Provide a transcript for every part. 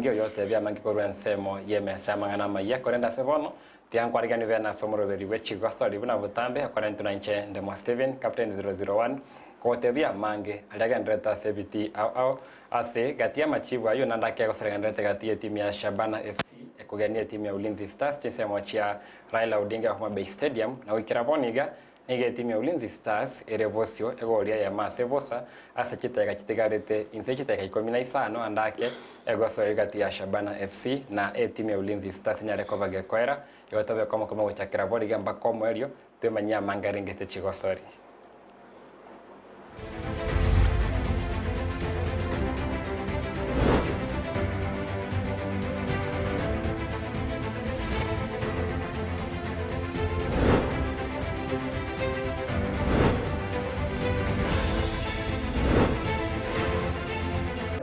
Mwangi oyote bia mangi korwa ensemo yemesa mang'ana maiya korenda sebono tiankwarigani bena somoroberi bw'echigosori buna butambe akorentu na inche Ndemo Steven Captain 001 kotebia mange aliagenderete ase ebiti ao ao ase gati ya machibu ayo nandake gosoregenderete gati ya timu ya Shabana FC ekugenia timu ya Ulinzi Stars chisemo chia Raila Odinga Homa Bay Stadium na wikira boniga nige timu ya Ulinzi Stars ere bosio egoria ya mase bosa ase chitega chitigarete inse chitega 15 andake egosore gati ya Shabana FC na timu ya Ulinzi Stars nyare kobage koera yotobe komo komo gochakira boriga mbako mwerio twemanya mangarengete chigosori.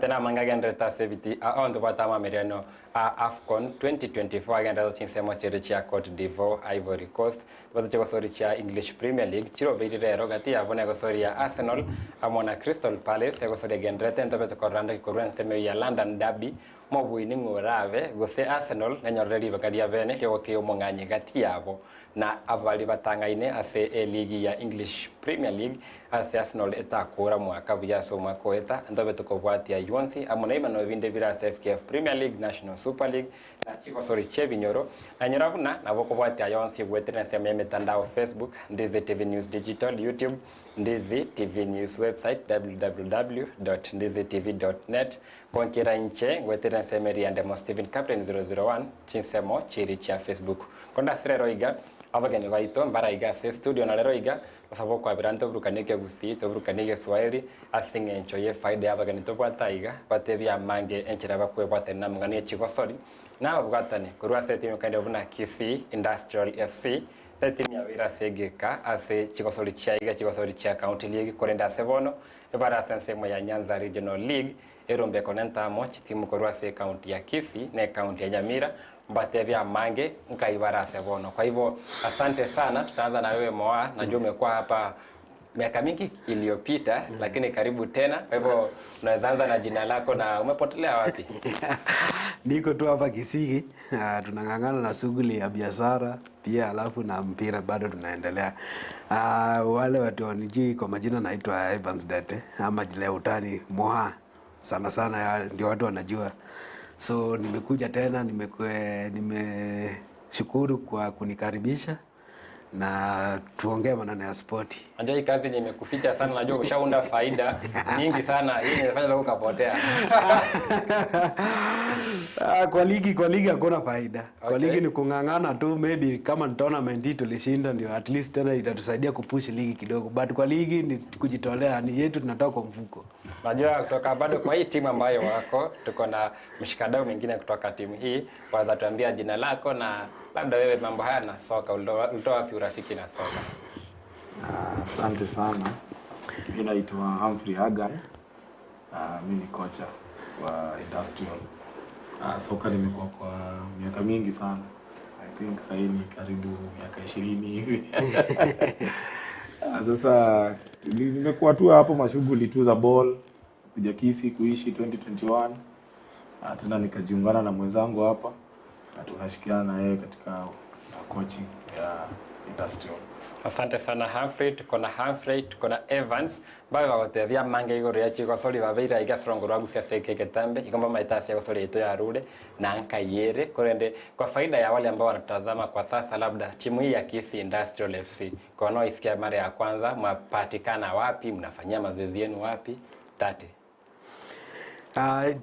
Tena manga gendereta seviti a ondo batama meriano a AFCON 2024 agendereta chinsemo chere chia Cote d'Ivoire, Ivory Coast bato gosori chia English Premier League chiro beirero gati yabone gosori ya Arsenal amona Crystal Palace gosori gendereta ntobe koranda korwa nsemo ya London Derby mobuini ngorave gose Arsenal nenyoreri bakaria bene ryo omong'anyi gati yabo na abali batangaine ase ligi ya English Premier League ase Arsenal etakura mwaka buyaso mwaka eta ndobe tukobwatia yonsi amona imano binde bira FKF Premier League, National Super League na chigosori chebinyoro na nyorabuna nabo kobwatia yonsi gwetene sema mitandao Facebook Ndizi TV News Digital, YouTube Ndizi TV News website www.ndizitv.net konkira nche gwetene sema ya Ndemo Steven Captain 001 chinsemo chiri cha Facebook konda sirero iga abageni baito mbaraiga se studio na lero iga basabo kwa biranto burukanike gusi to burukanike Swahili asingencho ye faida abageni tobwata iga batebya mange enchera bakwe bwatena mngani chigosori na babwatane kurwa se timu kande buna Kisii Industrial FC timu ya bira segeka ase chigosori cha iga chigosori cha County League korenda sebono ebara sensemo ya Nyanza Regional League erombe konenta mo timu kurwa se county ya Kisii na county ya Nyamira mbatebya mange nkaibara sebono. Kwa hivyo asante sana, tutaanza na wewe Moa, najua umekuwa hapa miaka mingi iliyopita lakini karibu tena. Kwa hivyo unaweza anza na jina lako na umepotelea wapi? Niko tu hapa Kisii, tunang'ang'ana na shughuli ya biashara pia alafu na mpira bado tunaendelea. Wale watu wanijui kwa majina, naitwa Evans Dete ama jina utani Moha, sana sana ndio watu wanajua. So nimekuja tena, nimeshukuru kwa kunikaribisha na tuongee maneno ya spoti. Najua hii kazi nimekuficha sana, najua ushaunda faida nyingi sana, hii inafanya leo ukapotea. Kwa ligi hakuna faida. Okay. Kwa ligi ni kung'ang'ana tu, maybe kama tournament hii tulishinda ndio at least tena itatusaidia kupush ligi kidogo. But kwa ligi ni kujitolea, ni yetu tunatoka kwa mfuko. Najua kutoka bado kwa hii timu ambayo wako, tuko na mshikadau mwingine kutoka timu hii, waza tuambia jina lako na labda wewe mambo haya na soka ulitoa wapi urafiki na soka? Asante sana. Mimi naitwa Humphrey Hagan. Mimi ni kocha wa Industrial. Soka nimekuwa kwa miaka mingi sana. I think sasa ni karibu miaka 20 hivi. Sasa nimekuwa tu hapo mashughuli tu za ball, kuja Kisii kuishi 2021. Tena nikajiungana na mwenzangu hapa na tunashikiana na yeye katika coaching ya Industrial. Asante sana Humphrey, tuko na Humphrey, tuko na Evans, bawe bagotethia mange iguru ya chigosori babeira iga sorongo rwa gucia seke ketambe igomba maitasi ya gosori ito ya rure na nkayere korende kwa faida ya wale ambao wanatazama kwa sasa, labda timu hii ya Kisii Industrial FC kwa wanaoisikia mara ya kwanza, mwapatikana wapi, mnafanyia mazoezi yenu wapi? Tate.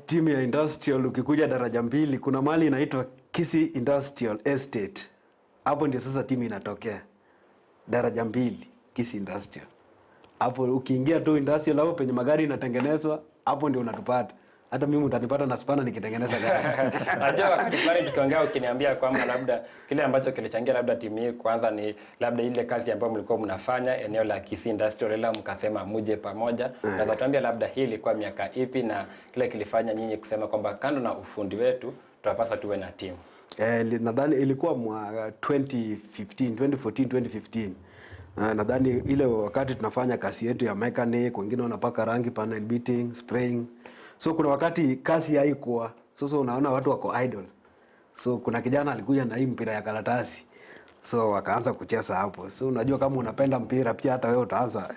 Timu ya Industrial ukikuja daraja 2 kuna mali inaitwa Kisii Industrial Estate. Hapo ndio sasa timu inatokea. Daraja 2 Kisii Industrial. Hapo ukiingia tu Industrial hapo penye magari inatengenezwa, hapo ndio unatupata. Hata mimi utanipata na spana nikitengeneza gari. Najua wakati fulani tukiongea ukiniambia kwamba labda kile ambacho kilichangia labda timu hii kwanza ni labda ile kazi ambayo mlikuwa mnafanya eneo la Kisii Industrial, ila mkasema muje pamoja. Naweza tuambia labda hii ilikuwa miaka ipi na kile kilifanya nyinyi kusema kwamba kando na ufundi wetu tunapaswa tuwe na timu? Nadhani ilikuwa mwaka 2015, 2014, 2015. Nadhani ile wakati tunafanya kazi yetu ya mechanic, wengine wanapaka rangi, panel beating, spraying. So kuna wakati kazi haikuwa. Sasa unaona watu wako idle. So kuna kijana alikuja na hii mpira ya karatasi. So wakaanza kucheza hapo. So unajua kama unapenda mpira pia hata wewe utaanza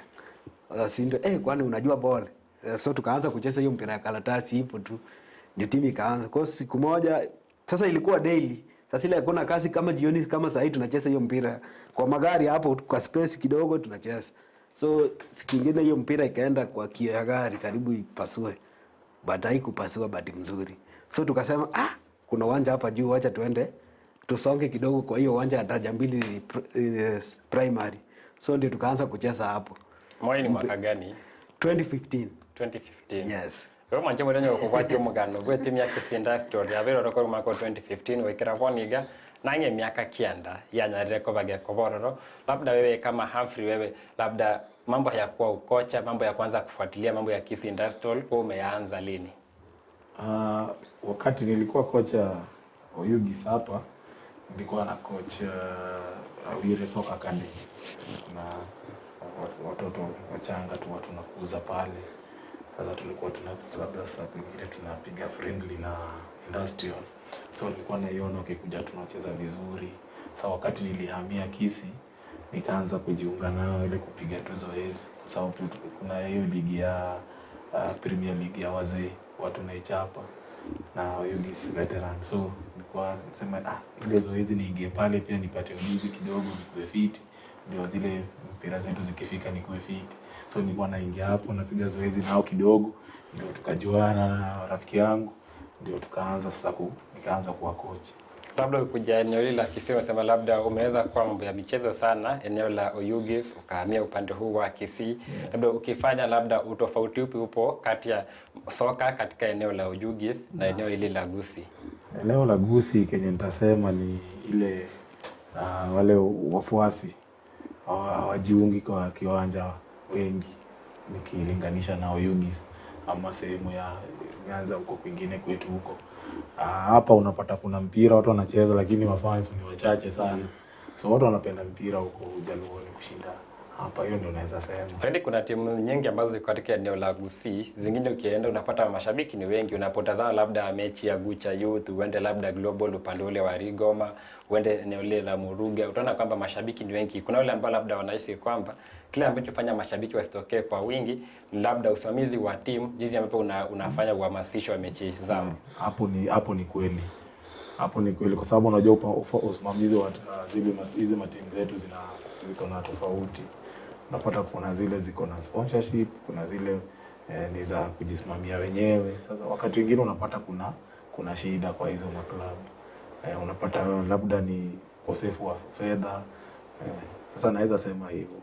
si ndio, kwani unajua ball. So tukaanza kucheza hiyo mpira ya karatasi ipo tu. Ndio timu ikaanza. Kwa siku moja sasa ilikuwa daily. Sasa ile hakuna kazi kama jioni kama saa hii tunacheza hiyo mpira kwa magari hapo kwa space kidogo tunacheza. So siku nyingine hiyo mpira ikaenda kwa kio ya gari karibu ipasue. But haikupasua bahati mzuri. So tukasema kuna uwanja hapa juu, wacha tuende tusonge kidogo kwa hiyo uwanja ya daraja mbili primary. So ndio tukaanza kucheza hapo. Moi ni mwaka gani? 2015. 2015. Yes. Wewe mwanje mwenye ukugwati omugano gwe timu ya Kisii Industrial yabere oroko mwaka wa 2015 wikira boniga nange miaka 9 yanyarire kobage kobororo. Labda wewe kama Humphrey, wewe labda mambo ya kuwa ukocha, mambo ya kwanza kufuatilia mambo ya Kisii Industrial, wewe umeanza lini? Wakati nilikuwa kocha Oyugis hapa, nilikuwa na coach Awire Soka Academy na watoto wachanga tu watu tunakuza pale. Sasa tulikuwa labda saa nyingine tunapiga friendly na Industrial. So nilikuwa naiona ukikuja tunacheza vizuri. Sasa wakati nilihamia Kisii nikaanza kujiunga nao ile kupiga tu zoezi, kwa sababu kuna hiyo ligi ya Premier League ya wazee watu naichapa na Oyugis veteran. So nilikuwa nasema ile zoezi niingie pale pia nipate ujuzi kidogo, nikuwe fit, ndio zile mpira zetu zikifika nikuwe fit. So nilikuwa naingia hapo napiga zoezi nao kidogo, ndio tukajuana na rafiki yangu, ndio tukaanza sasa nikaanza kuwa coach. Labda ukuja eneo hili la Kisii, unasema labda umeweza kuwa mambo ya michezo sana eneo la Oyugis, ukahamia upande huu wa Kisii. Yeah. Labda ukifanya labda utofauti upi upo kati ya soka katika eneo la Oyugis na eneo hili la Gusii? Eneo la Gusii kenye nitasema ni ile wale wafuasi hawajiungi kwa kiwanja wengi nikilinganisha na Oyugis ama sehemu ya Nyanza huko kwingine kwetu huko. Hapa unapata kuna mpira watu wanacheza lakini mafans ni wachache sana. So watu wanapenda mpira huko Ujaluoni kushinda hapa, hiyo ndio naweza sema. Lakini kuna timu nyingi ambazo ziko katika eneo la Gusii, zingine ukienda unapata mashabiki ni wengi. Unapotazama labda mechi ya Gucha Youth, uende labda Global upande ule wa Rigoma, uende eneo lile la Muruga, utaona kwamba mashabiki ni wengi. Kuna wale ambao labda wanahisi kwamba kile ambacho fanya mashabiki wasitokee kwa wingi ni labda usimamizi wa timu, jinsi ambapo unafanya uhamasisho wa mechi zao. Hapo ni kweli. Hapo ni kweli kwa sababu unajua usimamizi wa hizi matimu zetu ziko na tofauti. Unapata kuna zile ziko na sponsorship, kuna zile ni za kujisimamia wenyewe. Sasa wakati mwingine unapata kuna shida kwa hizo maklabu. Unapata labda ni ukosefu wa fedha. Sasa naweza sema hivyo.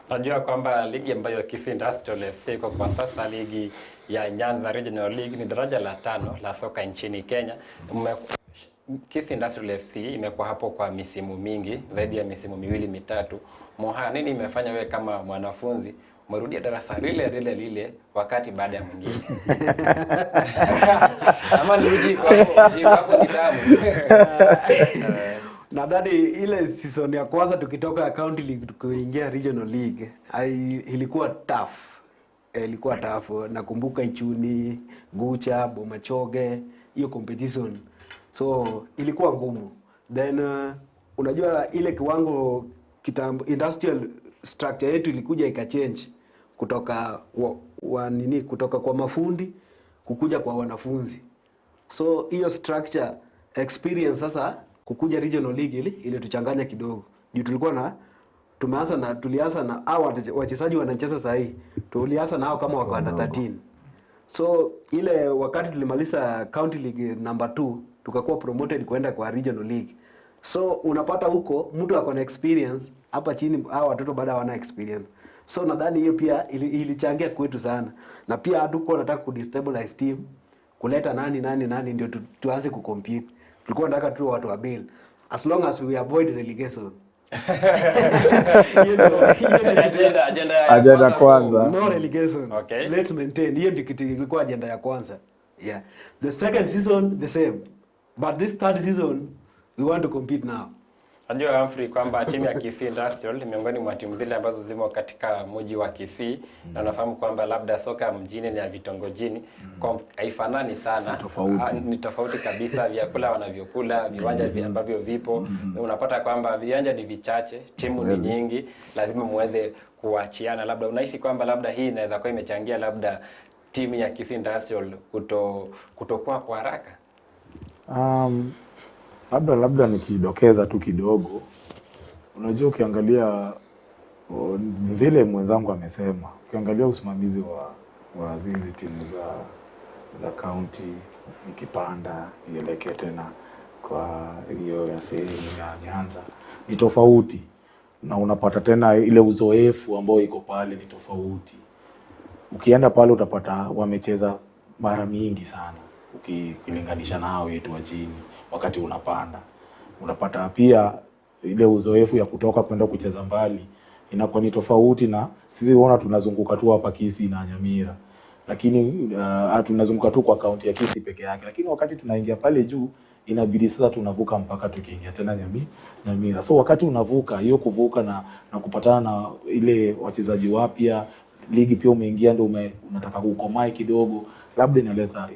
Najua kwamba ligi ambayo Kisii Industrial FC iko kwa sasa, ligi ya Nyanza Regional League, ni daraja la 5 la soka nchini Kenya. Kisii Industrial FC imekuwa hapo kwa misimu mingi, zaidi ya misimu miwili mitatu. Moha, nini imefanya wewe kama mwanafunzi umerudia darasa lile lile lile wakati baada ya mwingine? Ama ni uji kwako ni tamu. Nadhani ile season ya kwanza tukitoka County League tukiingia Regional League ilikuwa tough. Ilikuwa tough. Nakumbuka Ichuni, Gucha, Bomachoge, hiyo competition. So ilikuwa ngumu. Then unajua ile kiwango kitambo industrial structure yetu ilikuja ikachange kutoka kutoka kwa mafundi kukuja kwa wanafunzi. So hiyo structure experience sasa kukuja Regional League ili tuchanganya kidogo. Juu tulikuwa na tulianza na hao wachezaji wanacheza sasa hii. Tulianza nao kama wako under 13. So ile wakati tulimaliza County League number 2 tukakuwa promoted kwenda kwa Regional League. So unapata huko mtu ako na experience, hapa chini hao watoto bado hawana experience. So nadhani hiyo pia ilichangia kwetu sana. Na pia hatukuwa tunataka kudestabilize team, kuleta nani ndio tuanze kucompete. Tulikuwa tunataka tu watu wa bill as long as we avoid relegation. Agenda kwanza. No relegation. Okay. Let's maintain. Hiyo ndio kitu ilikuwa agenda ya kwanza. Yeah. The second season the same. But this third season we want to compete now. Najua Humphrey kwamba timu ya Kisii Industrial ni miongoni mwa timu zile ambazo zimo katika mji wa Kisii na unafahamu kwamba labda soka mjini na ya vitongojini haifanani sana. Tofauti. Ni tofauti kabisa, vyakula wanavyokula, viwanja ambavyo vipo. Unapata kwamba viwanja ni vichache, timu ni nyingi, lazima muweze kuachiana. Labda unahisi kwamba labda hii inaweza kuwa imechangia labda timu ya Kisii Industrial kutokuwa kwa haraka? Labda nikidokeza tu kidogo, unajua ukiangalia vile mwenzangu amesema, ukiangalia usimamizi wa hizi timu za county ikipanda ielekee tena kwa hiyo ya sehemu ya Nyanza ni tofauti, na unapata tena ile uzoefu ambao iko pale ni tofauti. Ukienda pale utapata wamecheza mara mingi sana ukilinganisha na hao wetu wa chini. Wakati unapanda unapata pia ile uzoefu ya kutoka kwenda kucheza mbali inakuwa ni tofauti na sisi. Unaona tunazunguka tu hapa Kisii na Nyamira, lakini tunazunguka tu kwa kaunti ya Kisii peke yake, lakini wakati tunaingia pale juu inabidi sasa tunavuka mpaka tukiingia tena Nyamira. So wakati unavuka hiyo kuvuka na kupatana na ile wachezaji wapya, ligi pia umeingia ndio unataka kukomae kidogo, labda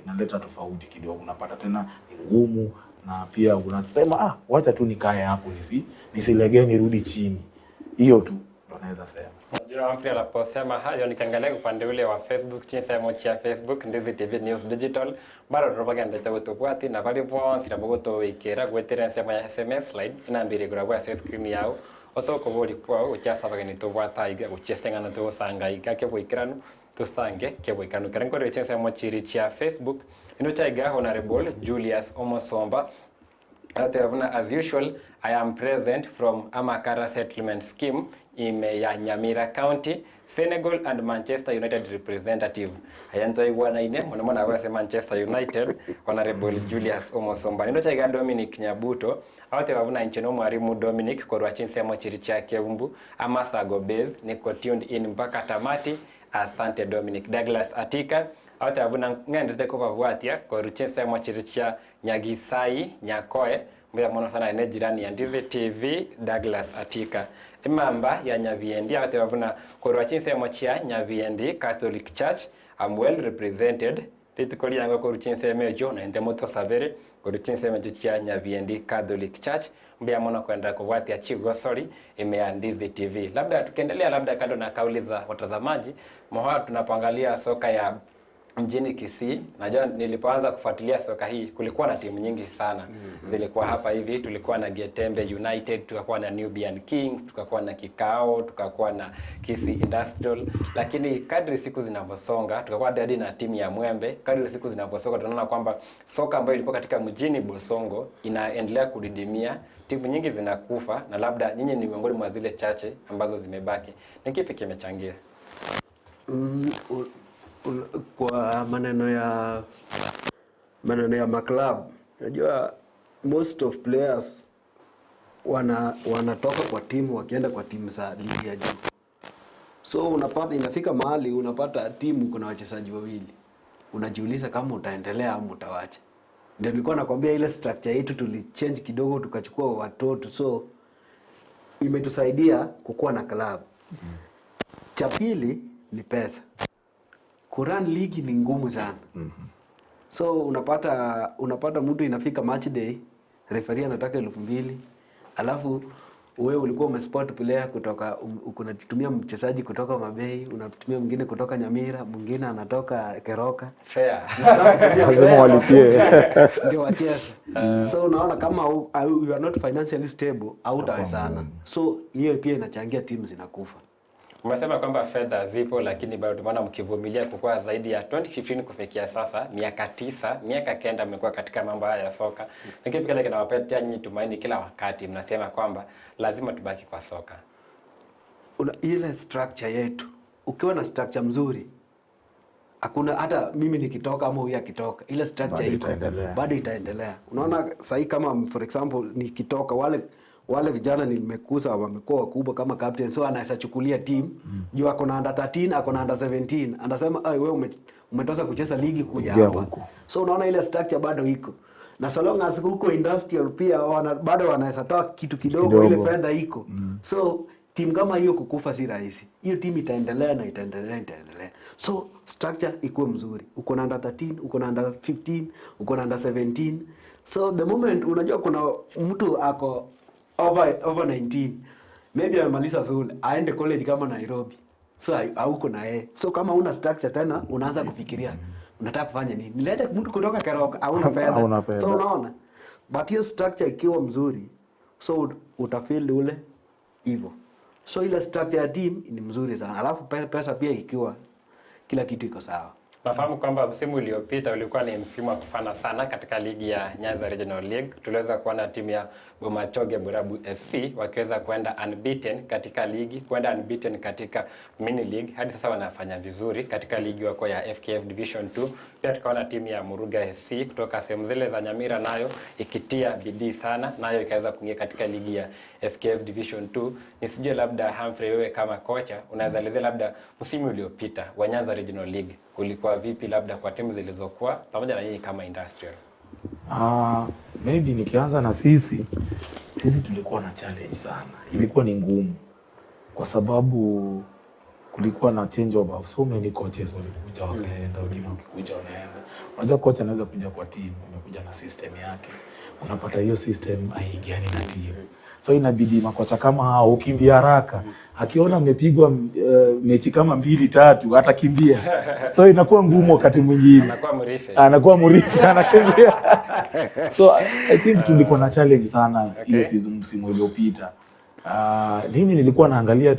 inaleta tofauti kidogo, unapata tena ni ngumu, na pia unasema wacha tu nikae hapo nisilegee nirudi chini. Hiyo tu ndo naweza sema. Unajua Humphrey anaposema hayo, nikiangalia upande ule wa Facebook, chini sehemu ya Facebook Ndizi TV News Digital, bado propaganda cha gutubwati na bali bonsi na bogoto wikera gwetera sehemu ya SMS line inambiri gura kwa screen yao otoko bori kwa uchasabaga ni tubwata iga uchesengana tusanga iga kebwikiranu tusange kebwikanu karengo reche sehemu chiri cha Facebook ino chaiga Honorable Julius Omosomba. As usual, I am present from Amakara Settlement Scheme in Nyamira County, Senegal and Manchester United representative. Ayanto igwana ine, mwana wase Manchester United, Honorable Julius Omosomba. Nino chaiga Dominic Nyabuto, awate wabuna ncheno mwarimu Dominic korwa chinsemo chiricha keumbu, Amasago Base, niko tuned in mpaka tamati. Asante Dominic. Douglas Atika, awate wabuna ng'endete kubabuatia korwa chinsemo chiricha Nyagisai Nyakoe, mbaya mono sana ene jirani ya Ndizi TV Douglas Atika. Imamba ya Nyabiendi, awate wabuna korwa chinsemo chia Nyabiendi Catholic Church, I'm well represented. Ritukoli yango korwa chinsemo ejo na ende moto sabere korwa chinsemo chia Nyabiendi Catholic Church, mbaya mono kwenda kuwatia chigosori ime ya Ndizi TV. Labda tukiendelea labda kando na kauli za watazamaji, mwa tunapoangalia soka ya mjini Kisii, najua nilipoanza kufuatilia soka hii kulikuwa na timu nyingi sana. Zilikuwa hapa hivi, tulikuwa na Getembe United, tukakuwa na Nubian Kings, tukakuwa na Kikao, tukakuwa na Kisii Industrial. Lakini kadri siku zinavyosonga, tukakuwa hadi na timu ya Mwembe. Kadri siku zinavyosonga tunaona kwamba soka ambayo ilikuwa katika mjini Bosongo inaendelea kudidimia, timu nyingi zinakufa, na labda nyinyi ni miongoni mwa zile chache ambazo zimebaki. Ni kipi kimechangia? Kwa maneno ya maklub, unajua most of players wanatoka kwa timu wakienda kwa timu za ligi ya juu. So unapata inafika mahali unapata timu kuna wachezaji wawili, unajiuliza kama utaendelea au utawacha. Ndio nilikuwa nakwambia ile structure yetu tulichange kidogo, tukachukua watoto, so imetusaidia kukua na club. Cha pili ni pesa. Kuran ligi ni ngumu sana. So unapata mtu inafika match day, referee anataka 2000, alafu wewe ulikuwa umespot player kutoka, unatumia mchezaji kutoka Mabei, unatumia mwingine kutoka Nyamira, mwingine anatoka Keroka. Fair. Lazima walipie. Ndio wacheze. So unaona kama you are not financially stable, hautawezana. So hiyo pia inachangia timu zinakufa. Umesema kwamba fedha zipo, lakini bado tumeona mkivumilia kukua zaidi ya 2015 kufikia sasa, miaka 9, miaka 9 mmekuwa katika mambo haya ya soka. Ni kipi kile kinawapatia nyinyi tumaini kila wakati mnasema kwamba lazima tubaki kwa soka? Ile structure yetu, ukiwa na structure mzuri, hakuna hata mimi nikitoka ama huyu akitoka, ile structure iko bado itaendelea. Unaona sahi kama for example nikitoka, wale vijana nimekuza wamekuwa wakubwa kama captain, so anaweza chukulia team juu ako na under 13, ako na under 17, anasema ai wewe umetoka kucheza ligi kuja hapa. So unaona ile structure bado iko. Na so long as huko Industrial pia bado wanaweza toa kitu kidogo, ile fedha iko. So timu kama hiyo kukufa si rahisi. Hiyo timu itaendelea na itaendelea. So structure ikuwe mzuri. Uko na under 13, uko na under 15, uko na under 17. So the moment unajua kuna mtu ako over 19, maybe amemaliza shule, aende college kama Nairobi. So hauko na yeye. So kama una structure tena unaanza kufikiria unataka kufanya nini? Nilete mtu kutoka Keroka, hauna fedha. So unaona? But hiyo structure ikiwa mzuri, so utafeel ule hivyo. So ile structure ya team ni mzuri sana. Alafu pesa pia ikiwa, kila kitu iko sawa. Nafahamu kwamba msimu uliopita ulikuwa ni msimu wa kufana sana katika ligi ya Nyanza Regional League. Tuliweza kuona timu ya Bomachoge Borabu FC wakiweza kwenda unbeaten katika ligi, kwenda unbeaten katika mini league. Hadi sasa wanafanya vizuri katika ligi wako ya FKF Division 2. Pia tukaona timu ya Muruga FC kutoka sehemu zile za Nyamira nayo ikitia bidii sana, nayo ikaweza kuingia katika ligi ya FKF Division 2. Nisijue labda Humphrey, wewe kama kocha unaweza elezea labda msimu uliopita wa Nyanza Regional League ulikuwa vipi labda kwa timu zilizokuwa pamoja na nyinyi kama Industrial? Maybe nikianza na sisi tulikuwa na challenge sana. Ilikuwa ni ngumu kwa sababu kulikuwa na change of so many coaches walikuja wakaenda, wengine wakikuja wanaenda. Unajua kocha anaweza kuja kwa timu, amekuja na system yake. Unapata hiyo system haiingiani na timu. So inabidi makocha kama hao ukimbia haraka. Akiona amepigwa mechi kama 2 3 hatakimbia. So inakuwa ngumu wakati mwingine. Anakuwa mrife. Anakimbia. So I think tulikuwa na challenge sana hiyo season msimu uliopita. Mimi nilikuwa naangalia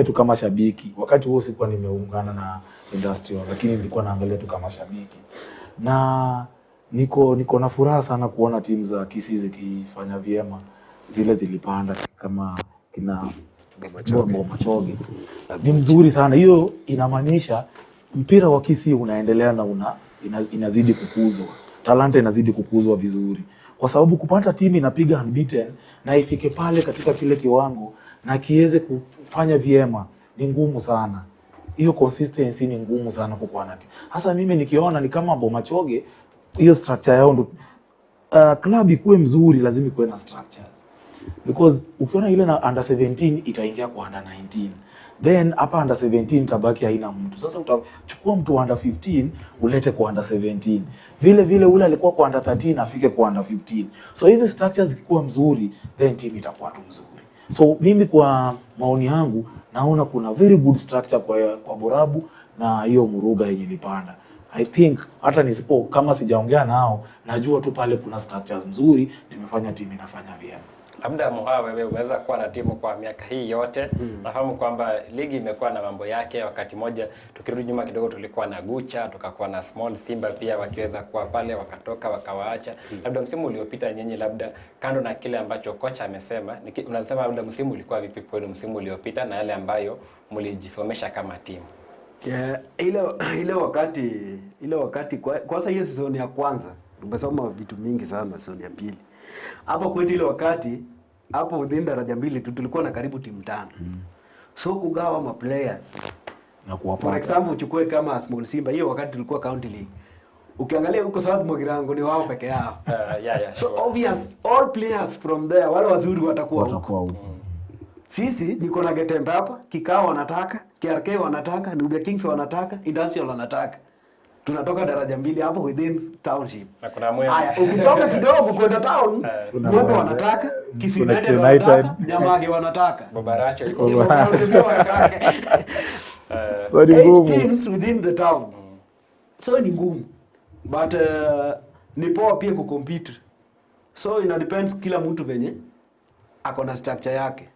tu kama shabiki. Wakati huo sikuwa nimeungana na Industrial, lakini nilikuwa naangalia tu kama shabiki. Na niko na furaha sana kuona timu za Kisii zikifanya vyema. Zile zilipanda kama kina Bomachoge. Ni mzuri sana. Hiyo inamaanisha mpira wa Kisii unaendelea na inazidi kukuzwa. Talanta inazidi kukuzwa vizuri. Kwa sababu kupata timu inapiga unbeaten na ifike pale katika kile kiwango na kiweze kufanya vyema ni ngumu sana. Hiyo consistency ni ngumu sana kukuwa na timu. Hasa mimi nikiona ni kama Bomachoge hiyo structure yao ndo club ikuwe mzuri lazima ikuwe na structures. Because ukiona ile na under 17 itaingia kwa under 19. Then hapa under 17 tabaki haina mtu. Sasa utachukua mtu under 15 ulete kwa under 17. Vile vile ule alikuwa kwa under 13 afike kwa under 15. So hizi structures zikikuwa mzuri then team itakuwa tu mzuri. So mimi kwa maoni yangu naona kuna very good structure kwa Borabu na hiyo Muruga yenye ilipanda. I think hata nisipo kama sijaongea nao najua tu pale kuna structures mzuri nimefanya timu inafanya vyema. Labda Moha, wewe umeweza kuwa na timu kwa miaka hii yote. Nafahamu kwamba ligi imekuwa na mambo yake. Wakati moja tukirudi nyuma kidogo tulikuwa na Gucha, tukakuwa na Small Simba pia wakiweza kuwa pale wakatoka wakawaacha. Labda msimu uliopita nyinyi, labda kando na kile ambacho kocha amesema, unasema labda msimu ulikuwa vipi kwenu msimu uliopita na yale ambayo mlijisomesha kama timu? Yeah, ile wakati kwanza hiyo season ya kwanza tumesoma vitu mingi sana. Season ya pili hapo kweli ile wakati hapo within daraja mbili tu tulikuwa na karibu timu 5. So kugawa ma players na kuwapa. For example uchukue kama Small Simba hiyo wakati tulikuwa county league. Ukiangalia huko South Mogirango ni wao peke yao. Yeah, so sure. Obvious all players from there wale wazuri watakuwa huko. Sisi niko na Getembe hapa, Kikao wanataka, KRK wanataka, Nubia Kings wanataka, Industrial wanataka. Tunatoka daraja mbili hapo within township. Na kuna Mwembe. Haya, ukisonga kidogo kwenda town, Mwembe wanataka, Kisii United wanataka, Nyamage wanataka. Bobaracho iko. Wanataka. So ni ngumu. Teams within the town. So ni ngumu. But ni poa pia kucompete. So ina depends kila mtu venye ako na structure yake.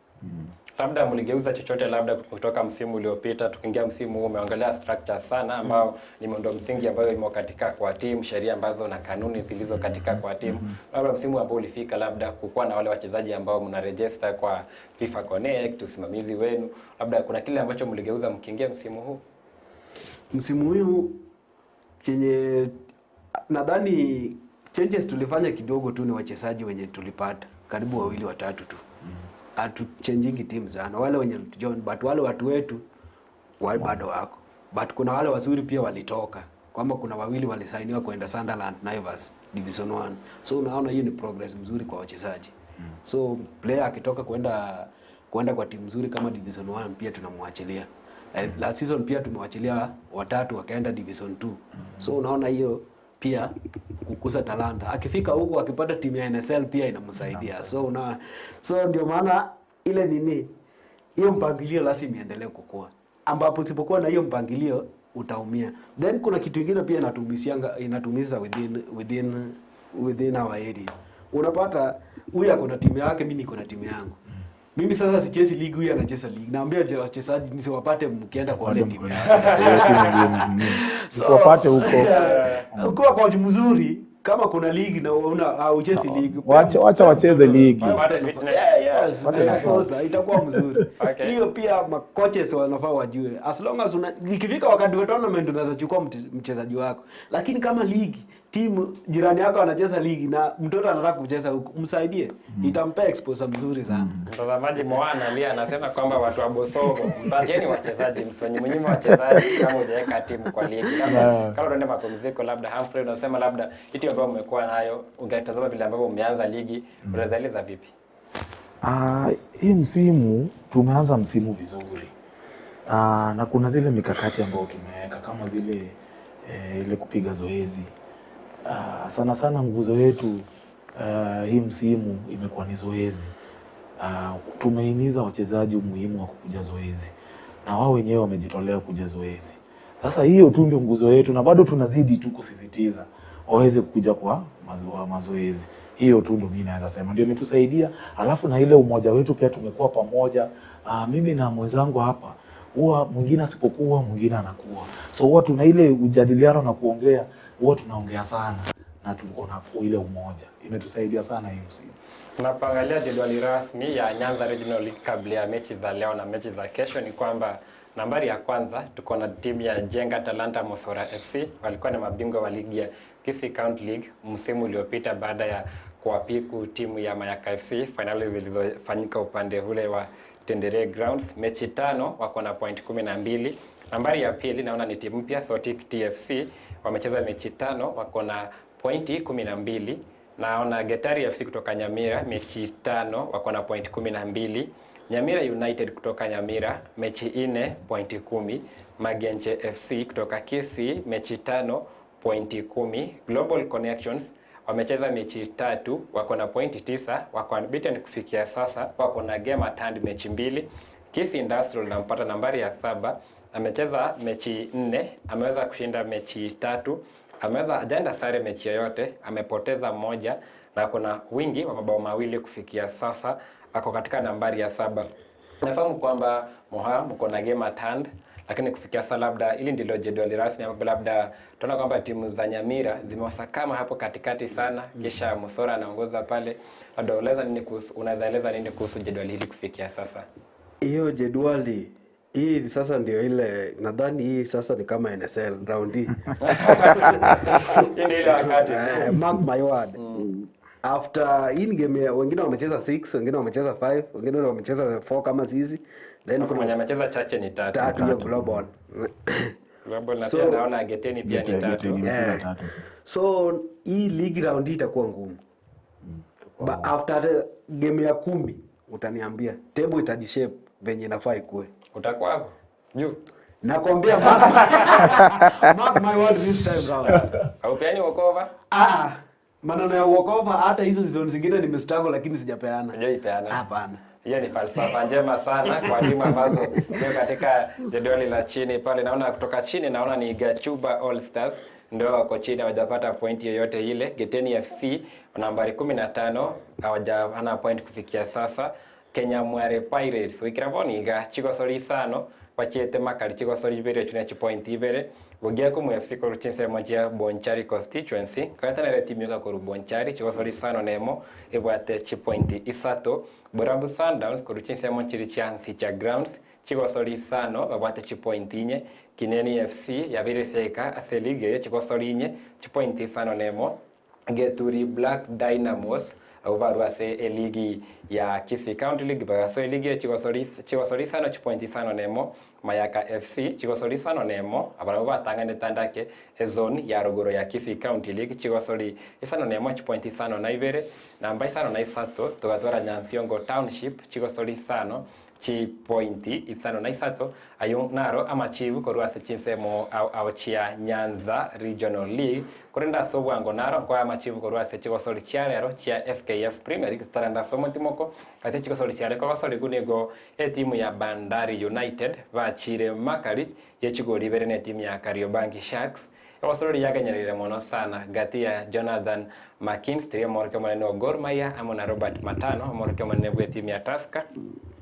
Labda mligeuza chochote labda kutoka msimu uliopita tukiingia msimu huu? Umeangalia structure sana ambao ni miundo msingi ambayo imo katika kwa timu, sheria ambazo na kanuni zilizo katika kwa timu. Labda msimu ambao ulifika labda kukuwa na wale wachezaji ambao mnaregister kwa FIFA Connect, usimamizi wenu, labda kuna kile ambacho mligeuza mkiingia msimu huu? Msimu huu chenye nadhani changes tulifanya kidogo tu ni wachezaji wenye tulipata karibu 2 3 tu. Hatuchangingi team sana wale wenye join, but wale watu wetu wale bado wako, but kuna wale wazuri pia walitoka. kwamba kuna wawili walisainiwa kwenda Sunderland Naivas Division 1. So unaona hiyo ni progress mzuri kwa wachezaji. So player akitoka kwenda kwa timu nzuri kama Division 1 pia tunamwachilia. Last season pia tumewachilia watatu wakaenda Division 2. So unaona hiyo pia kukuza talanta. Akifika huko akipata timu ya NSL pia inamsaidia. So ndio maana ile nini hiyo mpangilio lazima iendelee kukua. Ambapo usipokuwa na hiyo mpangilio utaumia. Then kuna kitu kingine pia inatumiza within our area. Unapata huyu ako na timu yake, mimi niko na timu yangu. Mimi sasa sichezi league, huyu anacheza league. Naambia wachezaji nisiwapate mkienda kwa ile timu yake. Usiwapate huko. Ukiwa coach mzuri kama kuna league na una uchezi league, wacha wacheze league. Yes, itakuwa mzuri. Hiyo pia coaches wanafaa wajue. As long as ikifika wakati wa tournament unaweza chukua mchezaji wako. Lakini kama league, timu jirani yako anacheza league na mtoto anataka kucheza huko, msaidie. Itampea exposure mzuri sana. Mtazamaji Moana Lia anasema kwamba watu wa Bosogo, mpatieni wachezaji, msonyimnyime wachezaji kama hujaweka timu kwa ligi. Kama tuende mapumziko, labda Humphrey unasema labda iti ambayo umekuwa nayo, ungetazama vile ambavyo umeanza ligi, unaweza eleza vipi? Hii msimu tumeanza msimu vizuri. Na kuna zile mikakati ambayo tumeweka kama zile ile kupiga zoezi. Sana sana nguzo yetu hii msimu imekuwa ni zoezi. Tumehimiza wachezaji umuhimu wa kukuja zoezi na wao wenyewe wamejitolea kuja zoezi. Sasa hiyo tu ndio nguzo yetu na bado tunazidi tu kusisitiza waweze kukuja kwa mazoezi. Hiyo tu ndio mimi naweza sema ndio imetusaidia. Alafu na ile umoja wetu pia tumekuwa pamoja. Mimi na mwenzangu hapa huwa mwingine asipokuwa mwingine anakuwa. So huwa tuna ile ujadiliano na kuongea, huwa tunaongea sana na tuko na ile umoja. Imetusaidia sana hii msimu. Tunapoangalia jedwali rasmi ya Nyanza Regional League kabla ya mechi za leo na mechi za kesho ni kwamba nambari ya kwanza tuko na timu ya Jenga Talanta Mosora FC, walikuwa ni mabingwa wa ligi ya Kisii County League msimu uliopita baada ya kuwapiku timu ya Mayaka FC finali zilizofanyika upande ule wa Tendere Grounds. Mechi 5 wako na point 12. Nambari ya pili naona ni timu mpya Sotik TFC, wamecheza mechi 5 wako na pointi 12. Naona Getari FC kutoka Nyamira mechi 5 wako na point 12. Nyamira United kutoka Nyamira mechi 4 pointi 10. Magenche FC kutoka Kisii mechi 5 pointi 10. Global Connections wamecheza mechi 3 wako na pointi 9, wako unbeaten kufikia sasa, wako na game at hand mechi 2. Kisii Industrial nampata nambari ya 7, amecheza mechi 4, ameweza kushinda mechi 3, ameweza hajaenda sare mechi yoyote, amepoteza moja na kuna wingi wa mabao 2 kufikia sasa, ako katika nambari ya 7. Nafahamu kwamba Moha mko na game at hand, lakini kufikia sasa labda ili ndilo jedwali rasmi ambapo labda tunaona kwamba timu za Nyamira zimewasakama hapo katikati sana, kisha Mosora anaongoza pale. Labda unaweza eleza nini kuhusu jedwali hili kufikia sasa? Hiyo jedwali hii sasa ndio ile nadhani hii sasa ni kama NSL round hii. Hii ndio ile wakati. Mark my word. After in game wengine wamecheza 6, wengine wamecheza 5, wengine wamecheza 4 kama sisi. Then kuna mwenye amecheza chache ni 3 ya Global. Global na so, pia naona Geteni pia ni 3. So hii league round itakuwa ngumu. But after game ya 10 utaniambia table itajishape venye inafaa ikue. Utakuwa hapo juu. Nakwambia mark my word this time round. Haupeani walkover? Maneno ya walkover hata hizo season zingine nimestruggle lakini sijapeana. Hujaipeana? Hapana. Hiyo ni falsafa njema sana kwa timu ambazo ziko katika jedwali la chini pale. Naona kutoka chini naona ni Gachuba All Stars ndio wako chini, hawajapata pointi yoyote ile. Geteni FC nambari 15 hawajapata point kufikia sasa. Kenya Mware Pirates wikiraboniga chigosori isano wachiete makali chigosori ibere chune chipoint ibere bugia ku FC ko ruchinse moja Bonchari constituency katanere timu yoka ko Bonchari chigosori isano nemo ebwate chipoint isato. Borabu Sundowns ko ruchinse mochiri chansi cha grounds chigosori isano babwate chipoint inye. Kineni FC yabire seka ase ligue chigosori inye chipoint isano nemo. Geturi Black Dynamos abu ase eligi ya Kisii County League bagaso eligi chigosorisano chipointi isano nemo Mayaka FC chigosorisano nemo abarabo batang'anete ndake ezone ya ruguru ya Kisii County League chigosori isano nemo chipointi isano na ibere namba isano na isato tugatwara Nyansiongo Township chigosorisano chipointi isano na isato ayo naro amachibu korwa ase chinsemo au chia Nyanza Regional League korenda sobwango naro kwa amachibu korwa ase chigosori chiarero chia FKF Premier League taranda somo timoko ate chigosori chiareko gosori kunego etimu ya Bandari United bachire Makari yechigori bere ne timu ya Kariobangi Sharks egosori yagenyerire mono sana gati ya Jonathan McKinstry omoroke monene wa Gor Mahia amo na Robert Matano omoroke monene bwe timu ya Tusker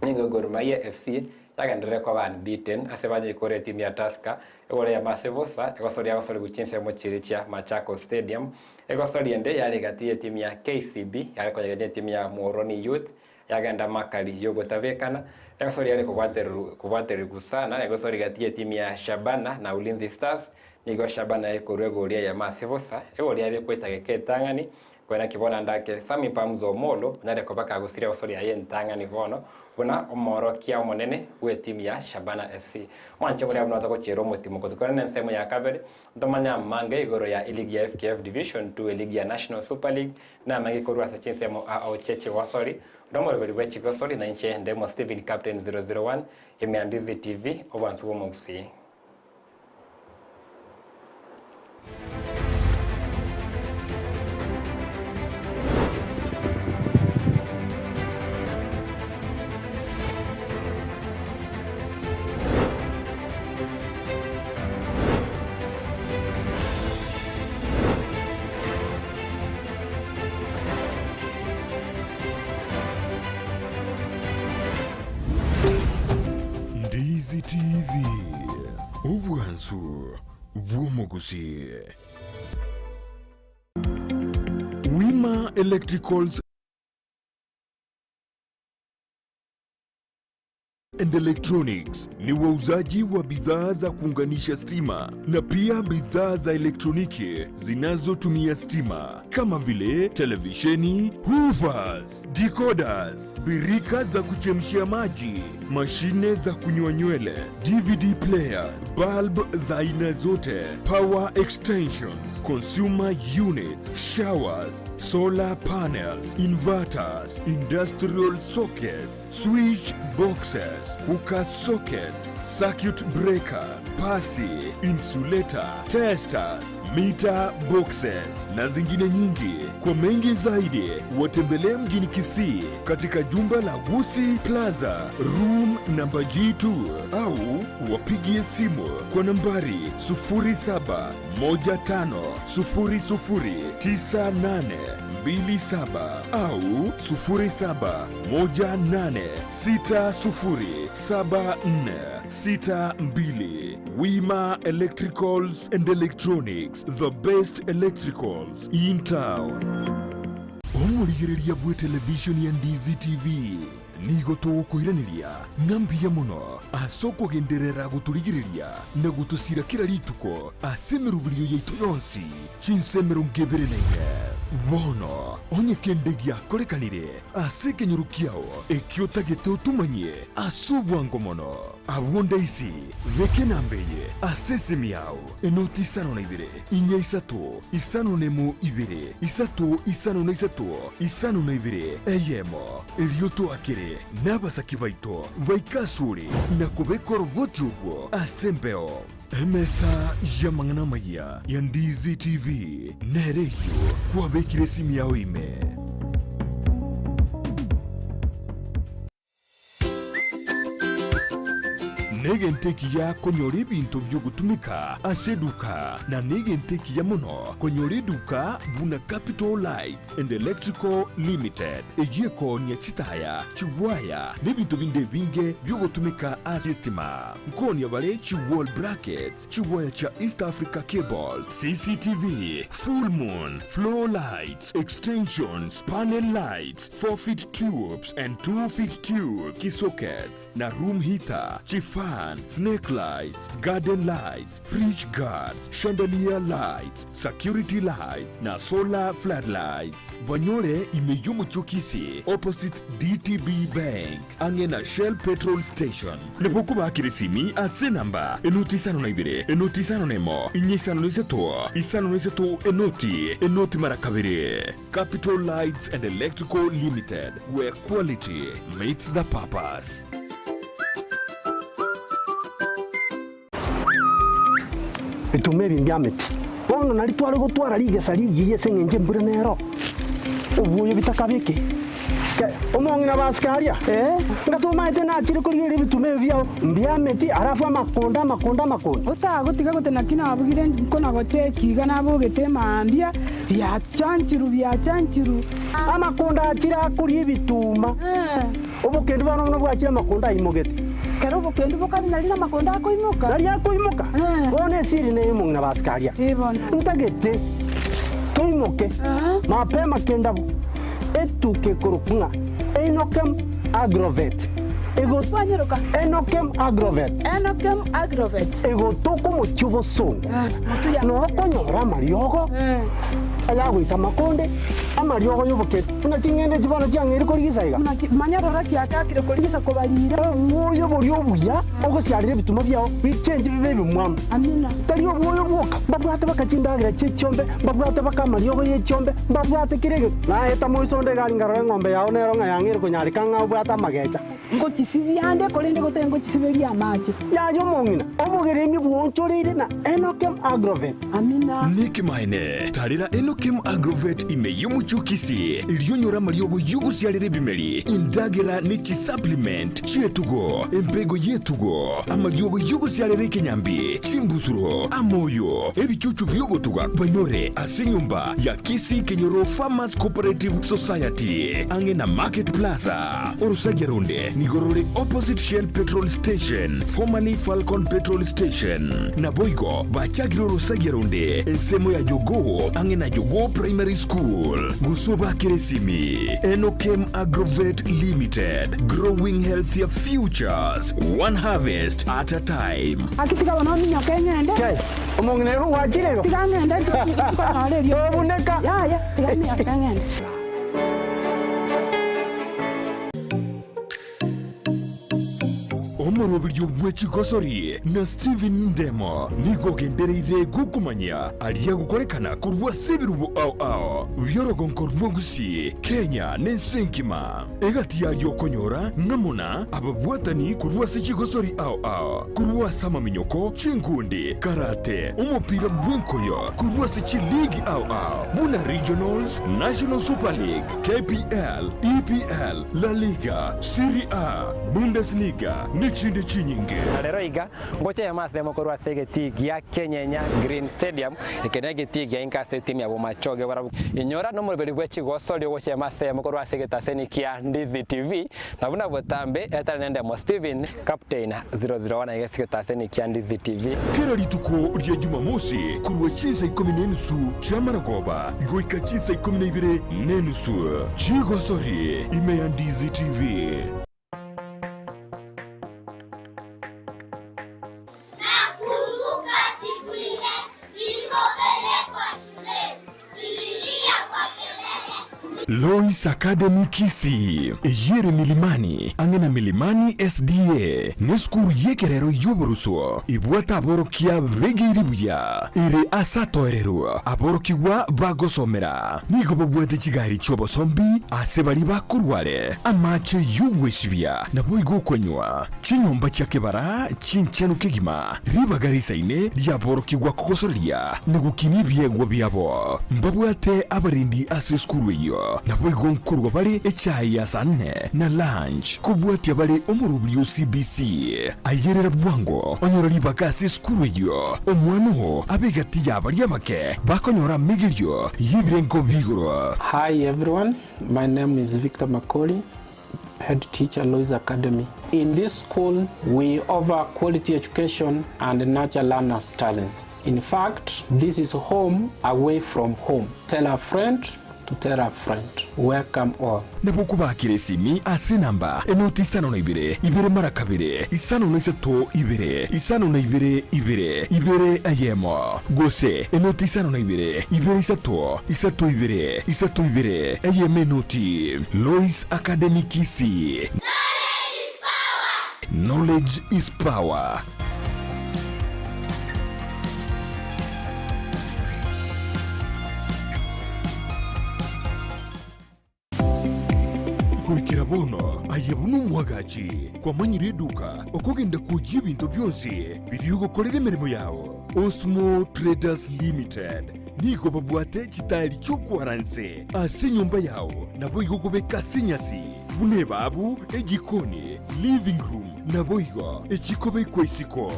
nigo Gor Mahia FC yagenderere kwa unbeaten ase banyikore timu ya Tusker egore ya Masevosa egosori yagosori guchinse mo chiri chia Machakos Stadium egosori ende yari gati ya timu ya KCB yari koyegenya timu ya Muhoroni Youth yagenda Makali yogotabekana egosori yari kubwateru sana egosori gati ya timu ya Shabana na Ulinzi Stars nigo Shabana ekorwe goria ya Masevosa egoria bekwetage ketang'ani kwena kibona ndake Sami Pamzo Molo nyare kobaka gusiria gosori aye ntang'ani bono buna omorokia omonene we timu ya Shabana FC mwancho buria buno tagochera omotimo kotukana na ensemo ya kabere ntomanya mange igoro ya eligi ya FKF Division 2 eligi ya National Super League na mange korwa ase chinsemo ao cheche gosori ndomoroberi bwe chigosori na inche ndemo Stephen Captain 001 Emiandizi TV obansu bomogusi. Ndizi TV obwansu bw'omugusi. Wima Electricals and Electronics ni wauzaji wa bidhaa za kuunganisha stima na pia bidhaa za elektroniki zinazotumia stima kama vile televisheni, hoovers, decoders, birika za kuchemshia maji, mashine za kunyoa nywele, DVD player, bulb za aina zote, power extensions, consumer units, showers, solar panels, inverters, industrial sockets, switch boxes, cooker sockets, circuit breaker, pasi, insulator, testers, meter boxes na zingine nyingi. Kwa mengi zaidi watembelee mjini Kisii katika jumba la Gusi Plaza room number G2 au wapigie simu kwa nambari 0715009827 au 0718607462. Wima Electricals and Electronics, the best electricals in town. Omurigereria bwe television ya Ndizi TV nigo tugukwiraniria ng'ambia muno ase okogenderera guturigereria na gutusira kila rituko ase emerubirio yaito yonsi chinsemero ngebere naine bono onye kende giakorekanire ase ekenyoro kiao ekio otagete otumanyie ase obwango mono abwo ndaisi beke nambeye ase esimi yao enoti isano na ibere inya isato isano nemo ibere isato isano na isato isano na ibere eyemo erio twakere n'abasaki baito baikasure na kubeka oroboti obwo ase embeo. Emesa ya mang'ana maya ya Ndizi TV nereyo kwabekire esimu yao ime. Negenteki ya konyora ebintu byogutumika ase eduka na negenteki ya mono konyora eduka buna Capital Lights and Electrical Limited ejiekonia chitaya chiwaya n'ebintu binde binge byogutumika ase stima nkonia bale chi wall brackets chiwaya cha East Africa Cable CCTV full moon floor lights extensions panel lights 4 feet tubes and 2 feet tube kisockets na room heater chifa Fan, snake lights, garden lights, fridge guards, chandelier lights, security lights na solar floodlights. Banyore imeyumuchukisi opposite DTB Bank ange na Shell petrol station. Nepokuba kirisimi ase namba 052 051 453 553 enoti enoti mara kabiri. Capital Lights and Electrical Limited, where quality meets the purpose. Bitume biameti bono nari tware gotwara rigesa rigiye seng'enje mbura nero obuyo bitakabike omong'ina basikaria ngatumaete nachire kurigeria bitume biao mbiameti arafu amakonda amakonda amakonda otagotiga gotena kina abugire nkona gochekiga nabogete maambia byachanchiru byachanchiru amakonda achira akuria ebituma obokendu bono no bwachira amakonda aimogete kero obokendu bokari nari na makonda akoimoka nari akoimoka bono esiri ne omong'ina basikaria ntagete toimoke mapema kendabo etuke korukunga Enokem Agrovet ego Enokem Agrovet Enokem Agrovet ego toko mochubo songo no konyora mariogo ayagwita makonde amariogo yoboke una chingende chibano chiang'eri korigisa iga manyarora kiakakire korigisa kobarira obwoyo bori obuya ogosiarire ebituma biao bichenji bibe bimwama amina tari obwoyo bwoka mbabwate bakachindagira chechombe mbabwate bakamariogo yechombe mbabwate kirege naeta moisonde gari ngarore ng'ombe yao nero ng'a yang'eri konyarika ng'a obwate amagecha ngochisibiande korende gote ngochisiberia amache yayo mong'ina obogeremi bwonchoreire na Enokem Agrovet amina nikimaene tarira Enokem Agrovet imeyumuchukisi iliyonyora mariogo yugusiarire bimeri indagira nichi supplement chietugo empego yetugo amariogo yugusiarire kenyambi chimbusuro amoyo ebichuchu byogotuga banyore ase nyumba ya Kisii Kenyoro Farmers Cooperative Society ange na Market Plaza orusagia runde nigorore opposite Shell petrol station formerly Falcon petrol station na boigo bachagiro rusagia runde ensemo ya Jogoo ange na Jogoo Primary School gusuba kiresimi. Enokem Agrovet Limited, growing healthier futures one harvest at a time. Akitika wanomi nyokengende ke omong'inero wachirego tigangende tukonarerio obuneka yaya tigami akangende. Omorobiryo bw'ekigosori na Steven Ndemo nigogendereire gukumanya aria gukorekana kurwa sebirubo ao ao byorogonko rw'ogusi Kenya n'ensenkima egati yaryo konyora namuna ababwatani kurwa sekigosori ao ao kurwa samaminyoko chinkundi karate umupira bw'enkoyo kurwa sechiligi ao ao buna regionals National Super League KPL EPL La Liga Serie A Bundesliga chinde chinyinge rero iga ngoche ya masemo korwa segeti gia Kenyenya Green Stadium ekenege tigia inkase timu ya Bomachoge barabu inyora no muruberi bw'ekigosori goche ya masemo korwa segeta senikia Ndizi TV nabuna botambe etare nende mo Steven Captain 001 egesigeta senikia Ndizi TV kera rituko rya Jumamosi kurwa chisa 10:30 chamaragoba goika chisa 12:30 chigosori ime ya Ndizi TV. Lois Academy Kisii eyere Milimani angena Milimani SDA neskuru yekerero yoboruso ibwata aborokia begiribuya ere asatoereru aborokiwa bagosomera nigo babwate chigari chobosombi ase bari bakurware amache yugwesibya nabo igokonywa chinyomba kyakebara chinchenu kigima ribagarisaine ryaborokiwa kugosoria nigukini byegwa byabo mbabwate abarindi ase skuru iyo nabo igonkurwa bari echayi ya saa 4 na lunch kubwatia bari omurubrio CBC ayerera bwango onyora ribagasi skuru iyo omwanoho abegati yabari abake bakonyora migirio yibirengo bigoro. Hi everyone, my name is Victor Makoli, head teacher Lois Academy. In this school, we offer quality education and nurture learners' talents. In fact, this is home away from home. Tell a friend to tell a friend. Welcome all. Nabokubakira esimi ase namba enoti 52 2 mara 2 5 3 2 52 2 2 ayemo gose enoti 52 2 3 3 2 3 2 ayemo enoti Lois Academy Kisii. Knowledge is power. Kuikira bono ayebunu mwagachi kwa manyire duka okugenda kuji bintu byonsi biriugokorera emirimo yao. Osmo Traders Limited nigo babwate chitali chokwaranse ase nyumba yao nabo igokobeka sinyasi bune babu ejikoni living room nabo igo echikobekwa isiko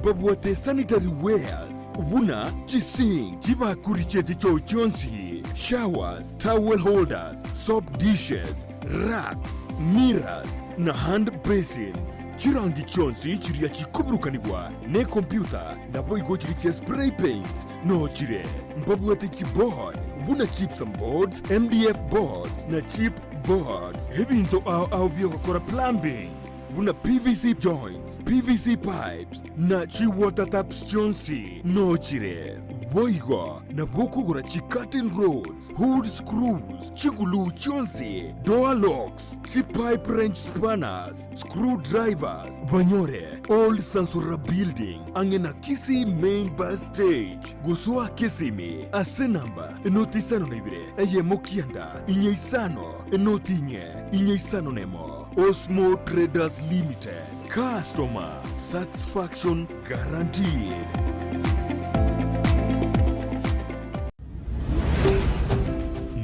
babwate sanitary wares ubuna chising chibakuri cheti chochonsi showers, towel holders, soap dishes, racks, mirrors na hand basins. Chirangi chonsi chiria chikuburukanibwa ne computer nabo igo chiri spray paints no chire mbabwate chiboard buna chips and boards, MDF boards na chip boards. Hebinto au byokora plumbing buna PVC joints, PVC pipes na chi water taps chonsi no chire boigo na bokugura chi curtain rods, hood screws, chigulu chonsi, door locks, chi pipe wrench spanners, screwdrivers. Banyore Old Sansura Building angena Kisii main bus stage gosoa Kisimi ase namba enoti 52 eyemo kianda inye isano enoti inye inye isano nemo. Osmo Traders Limited, customer satisfaction guaranteed.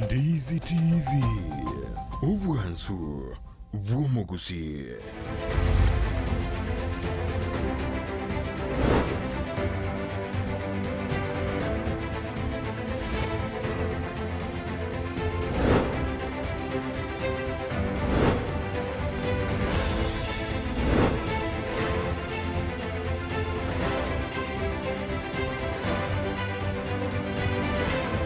Ndizi TV, ubwansu bw'omugusi.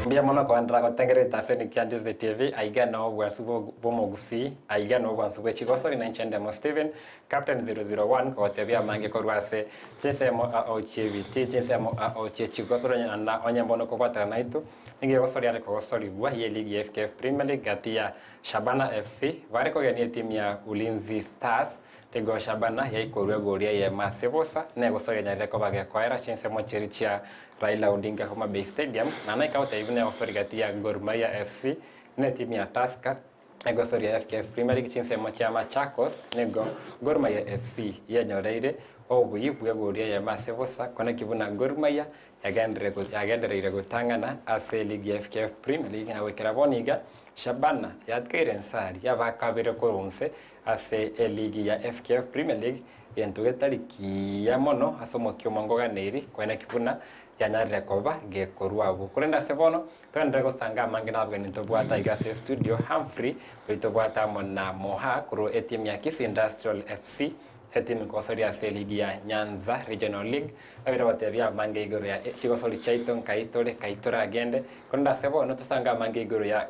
Mbia mono kwandra gotengereta ase kia Ndizi TV aiga no bwansu bw'omugusi aiga no bwansu bw'echigosori na nchendemo Steven Captain 001 kogotebia mange korwa ase chinsemo aochiviti chinsemo aochechigosori na onyembono kogwatana naitu ninge gosori are kogosorigwa ye ligi ya FKF Premier League gati ya Shabana FC bare kogenia timu ya Ulinzi Stars tego Shabana yaikorwa goria ye Masebosa ne gosori nyarire kobage kwaera chinsemo chirichia Raila Odinga Homa Bay Stadium na naikauta ibune gosori gati ya Gor Mahia FC ne timu ya Tusker egosori ya FKF Premier League chinsemo chia Machakos nego Gor Mahia FC yenyoreire obuyi bwe goria ya Masebosa kona kibuna Gor Mahia yagendereire gutangana ase ligi ya FKF Premier League na wekera boniga Shabana yatkeire nsari yabakabire korunse ase ligi ya FKF Premier League yentuge tariki ya mono asomo kyomongoganeri kwena kibuna yanyarire koba gekorwa kurenda sebono twendere gosanga mange nabwe nitobwata igase studio Humphrey bitobwata mona moha kuro etimu ya Kisii Industrial FC etimu kosori ase ligi ya Nyanza Regional League abira batebia mange igoro ya chigosori chaito nkaitore kaitora agende kurenda sebono tusanga mange igoro ya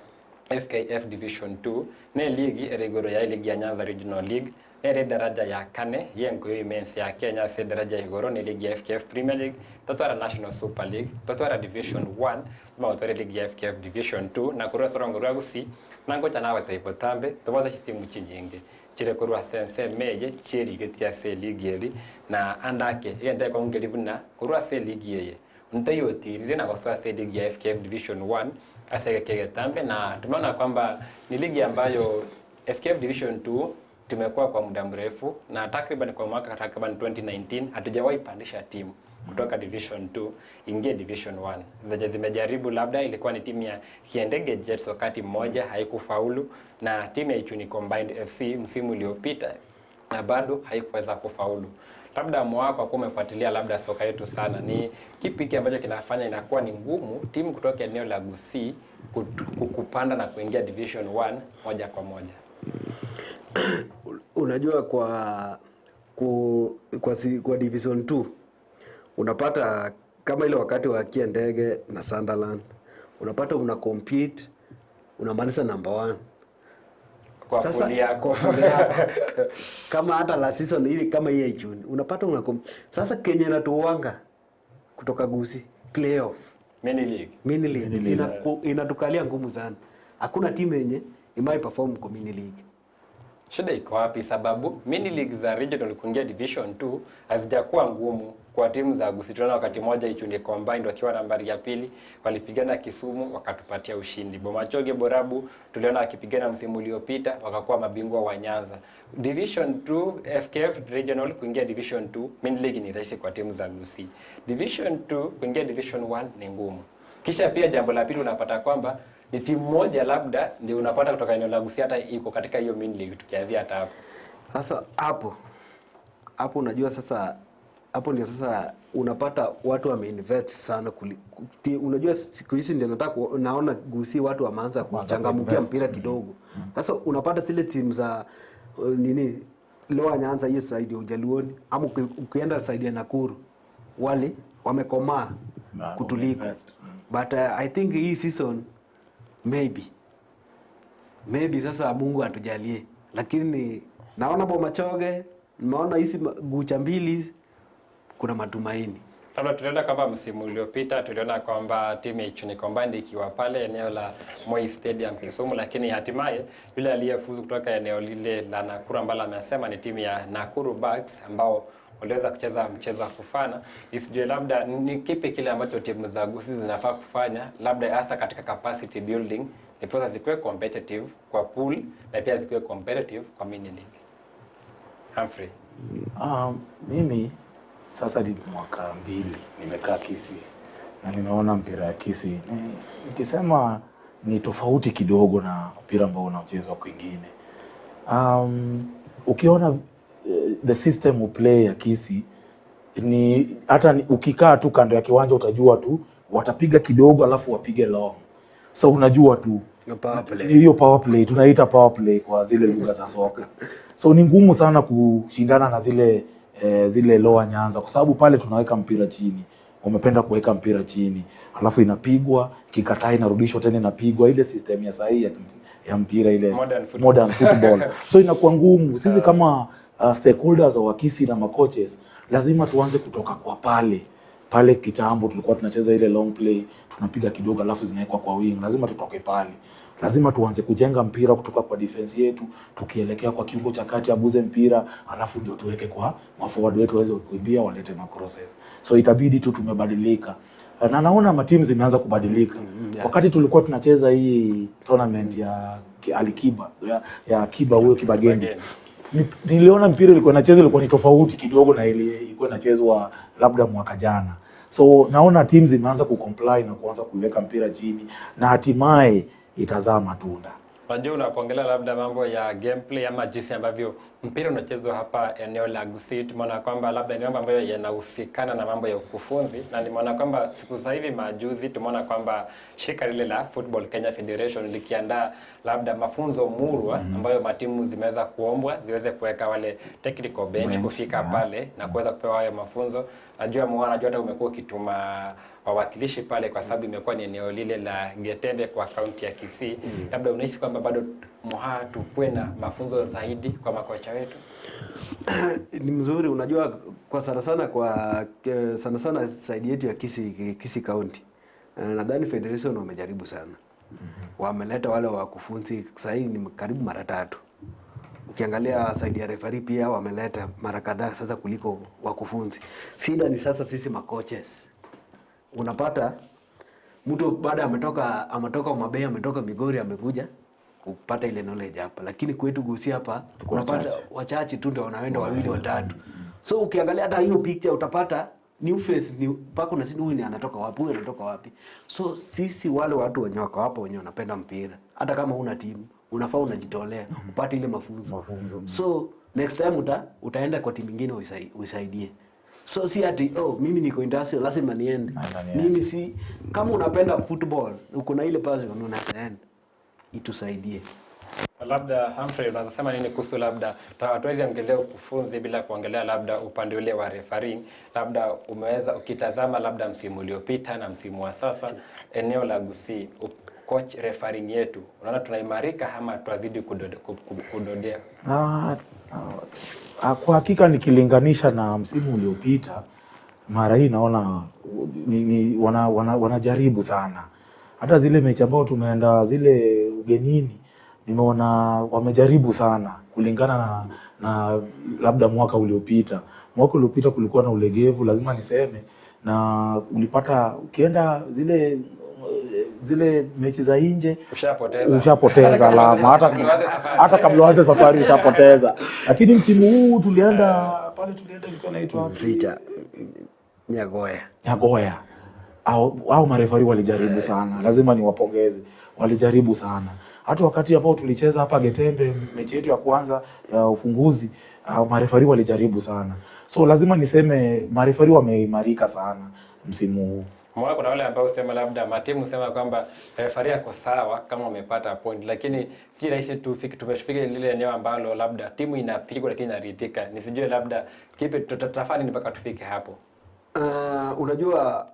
FKF Division 2 ne ligi erigoro ya ligi ya Nyanza Regional League nere daraja ya kane yenkuyo imensi ya Kenya se daraja igoro ni ligi ya FKF Premier League totwara National Super League totwara Division 1 mautore ligi ya FKF Division 2 na kurwa sorongo rwa gusi nango chana bataipotambe tobata chitimu chinyinge chire kurwa sense meje chirigetia se ligi eri na andake yende kongeri buna kurwa se ligi yeye ntayotirire na goswa se ligi ya FKF Division 1 asege kegetambe na tumeona kwamba ni ligi ambayo FKF Division 2 tumekuwa kwa muda mrefu na takriban kwa mwaka takriban 2019 hatujawahi pandisha timu kutoka Division 2 ingie Division 1. Zaje zimejaribu, labda ilikuwa ni timu ya Kiendege Jets wakati mmoja haikufaulu, na timu ya Ichuni Combined FC msimu uliopita na bado haikuweza kufaulu. Labda mwaka kwa umefuatilia labda soka yetu sana, ni kipi hiki ambacho kinafanya inakuwa ni ngumu timu kutoka eneo la Gusii kupanda na kuingia Division 1 moja kwa moja? Unajua kwa Division 2 unapata kama ile wakati wa Kiendege na Sunderland, unapata una compete unamaliza number 1 kwa sasa, puli yako. Kwa puli yako. Kama hata la season ile kama hii ya June unapata sasa Kenya inatuanga kutoka Gusii playoff Mini league. Mini league inatukalia ngumu sana. Hakuna timu yenye imai perform kwa mini league. Shida iko wapi? Sababu mini league za regional kuingia division 2 hazijakuwa ngumu kwa timu za Gusii. Tunaona wakati mmoja Ichuni Combined wakiwa nambari ya pili walipigana Kisumu wakatupatia ushindi. Bomachoge Borabu tuliona wakipigana msimu uliopita wakakuwa mabingwa wa Nyanza. Division 2 FKF regional kuingia division 2 mini league ni rahisi kwa timu za Gusii. Division 2 kuingia division 1 ni ngumu. Kisha pia jambo la pili unapata kwamba ni timu moja labda ndio unapata kutoka eneo la Gusii hata iko katika hiyo mini league tukianzia hata hapo. Sasa hapo hapo unajua sasa hapo ndio sasa unapata watu wameinvest sana unajua siku hizi ndio nataka naona Gusii watu wameanza kuchangamkia mpira kidogo. Sasa unapata zile timu za nini Lower Nyanza hiyo side ya Ujaluoni ama ukienda side ya Nakuru wale wamekomaa kutuliko. But I think hii season maybe sasa Mungu atujalie, lakini naona Bomachoge, naona hizi gucha mbili kuna matumaini. Labda tuliona kwamba msimu uliopita tuliona kwamba timu ya Ichuni Combined ikiwa pale eneo la Moi Stadium Kisumu, lakini hatimaye yule aliyefuzu kutoka eneo lile la Nakuru ambalo amesema ni timu ya Nakuru Bucks ambao waliweza kucheza mchezo wa kufana. Isijue labda ni kipi kile ambacho timu za Gusii zinafaa kufanya, labda hasa katika capacity building, ndiposa zikuwe competitive kwa pool na pia zikuwe competitive kwa mini league. Humphrey. Mimi sasa ni mwaka 2 nimekaa Kisii na nimeona mpira ya Kisii. Nikisema ni tofauti kidogo na mpira ambao unachezwa kwingine. Ukiona the system of play ya Kisii ni hata ukikaa tu kando ya kiwanja utajua tu watapiga kidogo alafu wapige long. So unajua tu power play. Hiyo power play tunaita power play kwa zile lugha za soka. So ni ngumu sana kushindana na zile zile Lower Nyanza kwa sababu pale tunaweka mpira chini. Wamependa kuweka mpira chini, alafu inapigwa, kikataa inarudishwa tena inapigwa, ile system ya sahihi ya mpira ile modern football. So inakuwa ngumu. Sisi kama stakeholders wa Kisii na macoaches lazima tuanze kutoka kwa pale. Pale kitambo tulikuwa tunacheza ile long play, tunapiga kidogo alafu zinawekwa kwa wing. Lazima tutoke pale. Lazima tuanze kujenga mpira kutoka kwa defense yetu, tukielekea kwa kiungo cha kati abuze mpira, alafu ndio tuweke kwa forward wetu waweze kuibia walete ma crosses. So itabidi tu tumebadilika. Na naona ma teams zimeanza kubadilika. Wakati tulikuwa tunacheza hii tournament ya Alikiba, ya Kiba huyo Kibageni. Niliona mpira ilikuwa inachezwa ilikuwa ni tofauti kidogo na ile ilikuwa inachezwa labda mwaka jana. So naona teams zimeanza kucomply na kuanza kuiweka mpira chini na hatimaye itazaa matunda. Unajua, unapoongelea labda mambo ya gameplay ama jinsi ambavyo mpira unachezwa hapa eneo la Gusii, tumeona kwamba labda ni mambo ambayo yanahusikana na mambo ya ukufunzi, na nimeona kwamba siku za hivi majuzi tumeona kwamba shirika lile la Football Kenya Federation likiandaa labda mafunzo murwa ambayo matimu zimeweza kuombwa ziweze kuweka wale technical bench kufika pale na kuweza kupewa hayo mafunzo. Najua mwana, najua hata umekuwa ukituma wawakilishi pale kwa sababu imekuwa ni eneo lile la Getembe kwa kaunti ya Kisii. Labda unahisi kwamba bado mwa tukue na mafunzo zaidi kwa makocha wetu? Ni mzuri, unajua kwa sana sana kwa sana sana side yetu ya Kisii County. Nadhani Federation wamejaribu sana. Wameleta wale wakufunzi sasa ni karibu mara 3. Ukiangalia side ya referee pia wameleta mara kadhaa sasa kuliko wakufunzi. Shida ni sasa sisi makoches. Unapata mtu baada ametoka Mabei, ametoka Migori, amekuja kupata ile knowledge hapa, lakini kwetu Gusii hapa unapata wachache tu ndio wanaenda 2 3. So ukiangalia hata hiyo picture utapata new face ni pako na sisi, huyu ni anatoka wapi, huyu anatoka wapi. So sisi wale watu wenye wako hapo wenye wanapenda mpira, hata kama una timu unafaa unajitolea upate ile mafunzo. So next time utaenda kwa timu nyingine usaidie. So si ati oh mimi niko industrial lazima niende. Mimi si, kama unapenda football uko na ile passion unaenda, itusaidie. Labda Humphrey, unaweza sema nini kuhusu labda hatuwezi ongelea ukufunzi bila kuongelea labda upande ule wa referee. Labda umeweza ukitazama labda msimu uliopita na msimu wa sasa eneo la Gusii, coach refereeing yetu, unaona tunaimarika ama twazidi kudodea? Kwa hakika nikilinganisha na msimu uliopita, mara hii naona wanajaribu sana. Hata zile mechi ambao tumeenda zile ugenini, nimeona wamejaribu sana kulingana na labda mwaka uliopita. Mwaka uliopita kulikuwa na ulegevu, lazima niseme, na ulipata ukienda zile mechi za nje ushapoteza alama hata kabla uanze safari ushapoteza. Lakini msimu huu tulienda pale, tulienda ilikuwa inaitwa Nsicha Nyagoya. Au marefari walijaribu sana, lazima niwapongeze, walijaribu sana. Hata wakati ambao tulicheza hapa Getembe mechi yetu ya kwanza ya ufunguzi, marefari walijaribu sana. So lazima niseme marefari wameimarika sana msimu huu. Mwa kuna wale ambao husema labda matimu sema kwamba refari yako sawa kama umepata point, lakini si rahisi tumefika lile eneo ambalo labda timu inapigwa lakini inaridhika. Nisijue labda kipi tutafanya ni mpaka tufike hapo. Unajua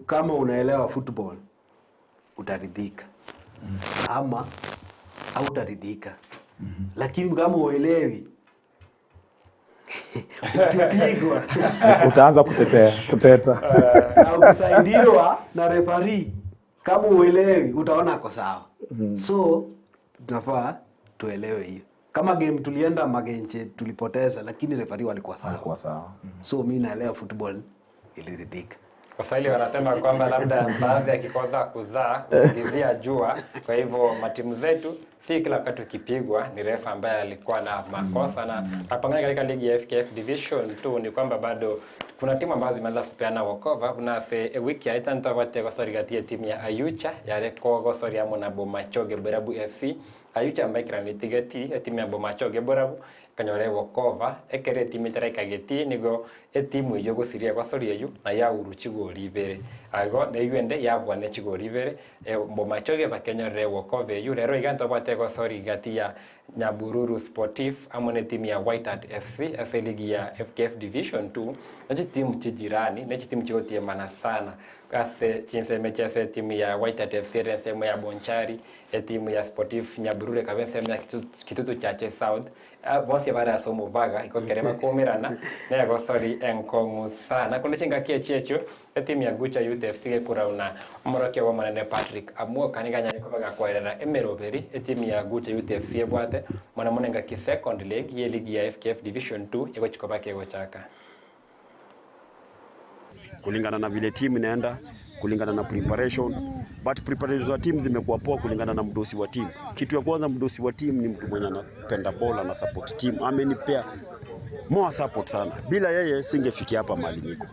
kama unaelewa football utaridhika ama hautaridhika. Lakini kama uelewi ukipigwa utaanza kuteta. Na ukisaidiwa na referee kama uelewi utaona ako sawa. So tunafaa tuelewe hiyo. Kama game tulienda Magenche tulipoteza, lakini referee walikuwa sawa. So mimi naelewa football iliridhika. Waswahili wanasema kwamba labda baadhi akikosa kuzaa usingizia jua. Kwa hivyo matimu zetu si kila wakati ukipigwa ni refa ambaye alikuwa na makosa. Na napangana katika ligi ya FKF Division 2 ni kwamba bado kuna timu ambazo zimeanza kupeana walkover. Kuna se wiki ya itanta wate gosori timu ya Ayucha yale ko gosori amo na Bomachoge Borabu FC. Ayucha ambaye kiranitigeti timu ya Bomachoge Borabu kanyore walkover ekere timu itaraikageti nigo etimu iyo gusiria gosori eyu na yauru chigori ibere ago neywende yabwane chigori ibere Bomachoge bakenyorere walkover eyu rero iganto bwate gosori gati ya Nyabururu Sportif amo ne timu ya White Hat FC ase ligi ya FKF Division 2 nacho timu chijirani nechi timu chigotiemana sana ase chinseme chase timu ya White Hat FC ensemo ya Bonchari timu ya Sportif Nyabururu kabensemo ya Kitutu Chache South bonse bara somo baga ikokerema kumirana ne gosori enkongu sana kundi chingakie checho timu ya Gucha Youth FC gekurauna omorokia wa manene Patrick Amuoka niganya nikobaga kwerera emeroberi timu ya Gucha Youth FC ebwate mwana munenga ki second leg ye ligi ya FKF Division 2 egochikoba kegochaka kulingana na vile timu inaenda, kulingana na preparation. But preparation za timu zimekuwa poa kulingana na mdosi wa timu. Kitu ya kwanza, mdosi wa timu ni mtu mwenye anapenda bola na support team. Amenipea more support sana. Bila yeye singefikia hapa mahali niko.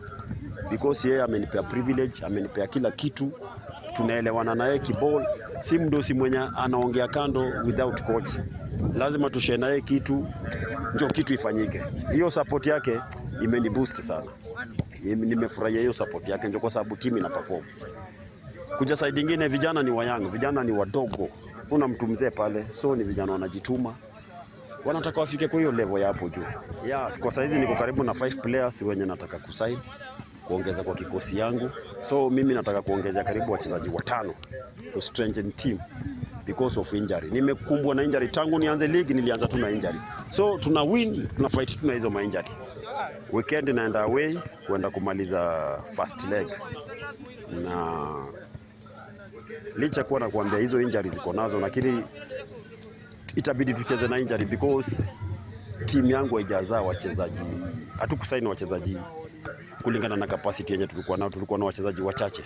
Because yeye amenipea privilege, amenipea kila kitu. Tunaelewana na yeye kiball. Si mdosi mwenye anaongea kando without coach. Lazima tushare na yeye kitu, ndio kitu ifanyike. Hiyo support yake imeniboost sana. Nimefurahia hiyo support yake ndio kwa sababu timu ina perform. Kuja side nyingine, vijana ni wayang, vijana ni wadogo. Kuna mtu mzee pale, so ni vijana wanajituma. Wanataka wafike kwa hiyo level ya hapo juu. Yes, kwa saizi niko karibu na 5 players wenye nataka kusign, kuongeza kwa kikosi yangu. So mimi nataka kuongezea karibu wachezaji 5 to strengthen team because of injury. Nimekumbwa na injury tangu nianze league, nilianza tu na injury. So tuna win, tuna fight tuna hizo ma injury. Weekend naenda away kwenda kumaliza first leg. Na licha kuwa nakuambia hizo injuries ziko nazo, lakini itabidi tucheze na injury because team yangu haijazaa wachezaji. Hatukusaini wachezaji kulingana na capacity yenye tulikuwa nao. Tulikuwa na wachezaji wachache.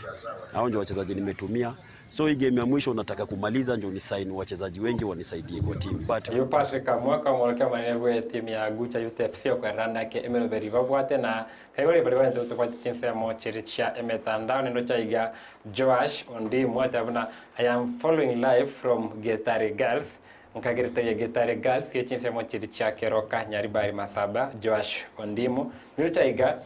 Hao ndio wachezaji nimetumia. So hii game ya mwisho nataka kumaliza ndio ni sign wachezaji wengi wanisaidie kwa team. But yo Patrick Amwaka mwaka maneno ya timu ya Gucha Youth FC okarana ke Emelo Berivabwate na kaigori bali bali kwa chinse mo chiricha emetandao nendo chaiga Joash Ondi mwate abuna I am following live from Getare Girls nkagirita ya Getare Girls ye chinse mo chiricha keroka Nyaribari Masaba Joash Ondimo nendo chaiga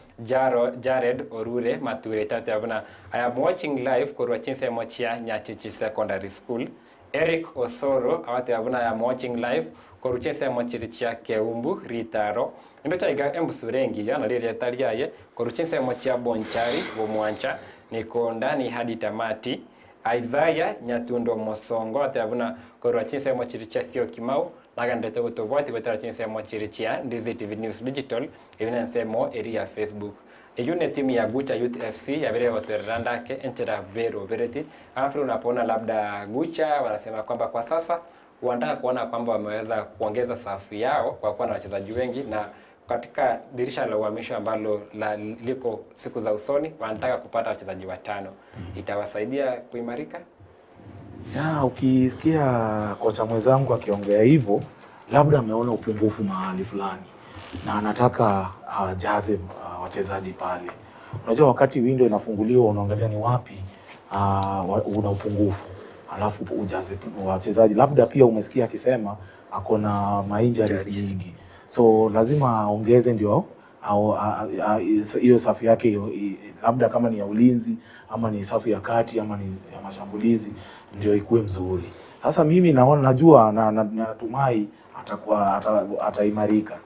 Jared Orure Mature tate abuna I am watching live korwa chinse mochia Nyachichi Secondary School. Eric Osoro awate abuna I am watching live korwa chinse mochiricha Keumbu Ritaro nendo chaiga Embusurengi yana lile taliaye korwa chinse mochia Bonchari Bomwancha niko ndani hadi tamati. Isaiah Nyatundo Mosongo atabuna korwa chinsemo chiri cha Sio Kimau nagendete gutobwati gwetera chinsemo chiri chia Ndizi TV News Digital ebina nsemo eri ya Facebook. Eyu ni timu ya Gucha Youth FC yabere gotwerera ndake enchera vero vereti. Afri unapona labda Gucha wanasema kwamba kwa sasa wanataka kuona kwamba wameweza kuongeza safu yao kwa kuwa na wachezaji wengi, na katika dirisha la uhamisho ambalo liko siku za usoni wanataka kupata wachezaji watano. Itawasaidia kuimarika? Ya, ukisikia kocha mwenzangu akiongea hivyo, labda ameona upungufu mahali fulani na anataka ajaze wachezaji pale. Unajua wakati window inafunguliwa unaangalia ni wapi una upungufu, alafu ujaze wachezaji. Labda pia umesikia akisema ako na mainjuries nyingi, so lazima aongeze ndio hiyo safu yake, labda kama ni ya ulinzi ama ni safu ya kati ama ni ya mashambulizi, ndio ikuwe mzuri. Sasa mimi naona, najua na natumai atakuwa ataimarika.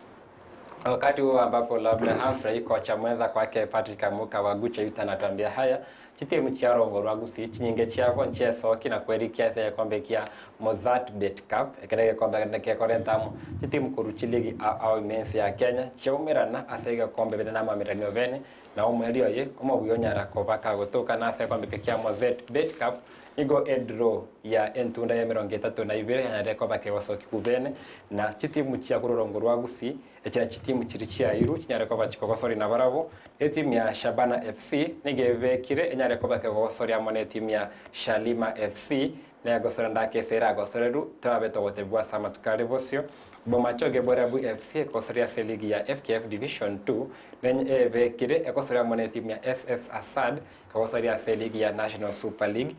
Wakati huo ambapo labda Humphrey kocha mwenza kwake Patrick Amuka wa Gucha Youth anatuambia haya chitimu chia rongo rwa Gusii chinyinge chiabo nchiesoki na kweri kiase ya kombe kia Mozart Bet Cup ekerege kombe kia korentamu chitimu kuruchi ligi au mensi ya Kenya chiaumirana aseiga kombe bene na mamiranio bene na omweri oye omobuyonyara kobaka gotoka na ase kombe kia Mozart Bet Cup igo edro ya entunda ya 32 yanyare koba kegosoki kubene na chitimu chia kururongo rwa Gusii echira chitimu chiri chia iru chinyare koba chikogosori na barabo etimu ya Shabana FC nigebekire enyare koba kegosori amone timu ya Shalima FC na gosora ndake sera gosoreru torabeto gotebwa sama tukare bosio Bomachoge Borabu FC ekosoria se ligi ya FKF Division 2 nenye ebekire ekosoria amone timu ya SS Asad kosoria se ligi ya National Super League.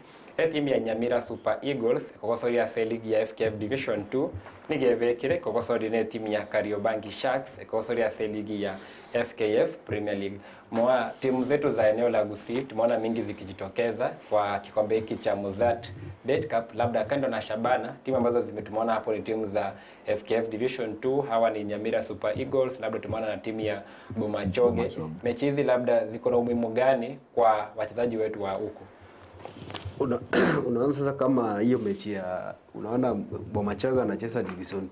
Timu ya Nyamira Super Eagles kokosoria se ligi ya FKF Division 2 nigebekire kokosoria ne timu ya Kariobangi Sharks kokosoria se ligi ya FKF Premier League. Mwa timu zetu za eneo la Gusii tumeona mingi zikijitokeza kwa kikombe hiki cha Mozart Bet Cup, labda kando na Shabana timu ambazo zimetumeona hapo ni timu za FKF Division 2, hawa ni Nyamira Super Eagles, labda tumeona na timu ya Bomachoge. Mechi hizi labda ziko na umuhimu gani kwa wachezaji wetu wa huku? Unaona sasa kama hiyo mechi ya unaona Bomachoge anacheza Division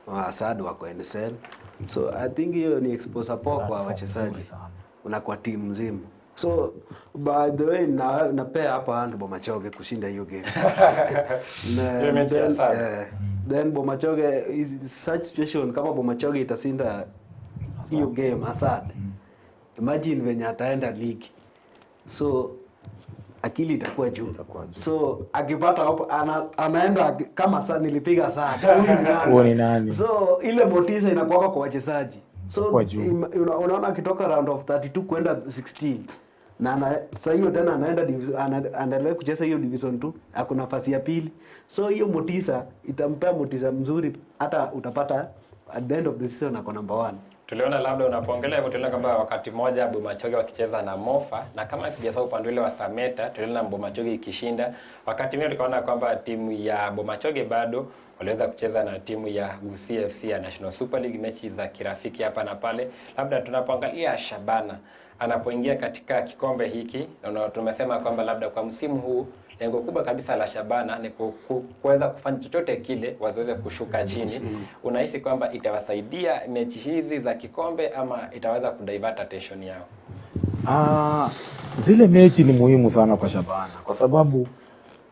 2, Asad wako NSL. So I think hiyo ni exposure poa kwa wachezaji na kwa timu nzima. So by the way napea hapa hand Bomachoge kushinda hiyo game. Na then, then Bomachoge is such situation kama Bomachoge itashinda hiyo game Asad. Imagine venye ataenda league. So akili itakuwa juu. So akipata hapo anaenda kama sasa nilipiga sana. Huo ni nani? So ile motisha inakuwa kwa wachezaji. So unaona akitoka round of 32 kwenda 16 na sasa hiyo tena anaenda anaendelea kucheza hiyo Division 2, ako nafasi ya pili. So hiyo motisha itampea motisha mzuri, hata utapata at the end of the season ako number 1. Tuliona labda unapoongelea hivyo, tuliona kwamba wakati mmoja Bomachoge wakicheza na Mofa, na kama sijasahau upande ule wa Sameta tuliona Bomachoge ikishinda. Wakati mwingine tukaona kwamba timu ya Bomachoge bado waliweza kucheza na timu ya Gusii FC ya National Super League, mechi za kirafiki hapa na pale. Labda tunapoangalia Shabana anapoingia katika kikombe hiki, na tumesema kwamba labda kwa msimu huu lengo kubwa kabisa la Shabana ni kuweza kufanya chochote kile wasiweze kushuka chini. Unahisi kwamba itawasaidia mechi hizi za kikombe ama itaweza kudivert attention yao? Zile mechi ni muhimu sana kwa Shabana kwa sababu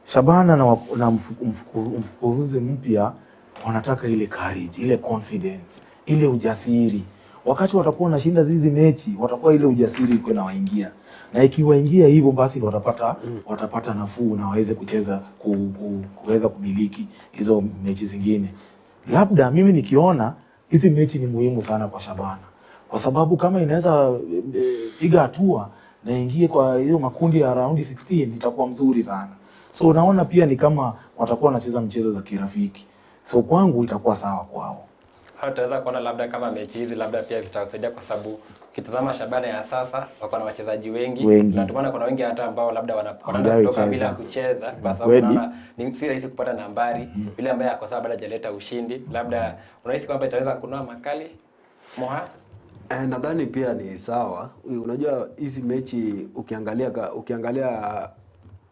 Shabana na mfukuzi mpya wanataka ile courage, ile confidence, ile ujasiri. Wakati watakuwa wanashinda hizi mechi, watakuwa ile ujasiri iko na waingia. Na ikiwaingia hivyo basi watapata nafuu na waweze kucheza kuweza kumiliki hizo mechi zingine. Labda mimi nikiona hizi mechi ni muhimu sana kwa Shabana kwa sababu kama inaweza piga hatua na ingie kwa hiyo makundi ya raundi 16 itakuwa mzuri sana. So unaona pia ni kama watakuwa wanacheza mchezo za kirafiki. So kwangu itakuwa sawa kwao. Tutaweza kuona labda kama mechi hizi labda pia zitawasaidia kwa sababu ukitazama Shabana ya sasa wako na wachezaji wengi na tumeona kuna wengi hata ambao labda wanapata kutoka bila kucheza kwa sababu unaona ni si rahisi kupata nambari yule ambaye ako sawa bado hajaleta ushindi. Labda unahisi kwamba itaweza kunoa makali Moha? Nadhani pia ni sawa. Unajua hizi mechi ukiangalia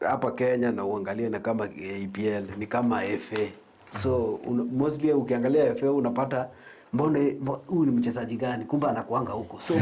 hapa Kenya na uangalie na kama EPL ni kama FA. So mostly ukiangalia FA unapata mbona huyu ni mchezaji gani, kumbe anakuanga huko. So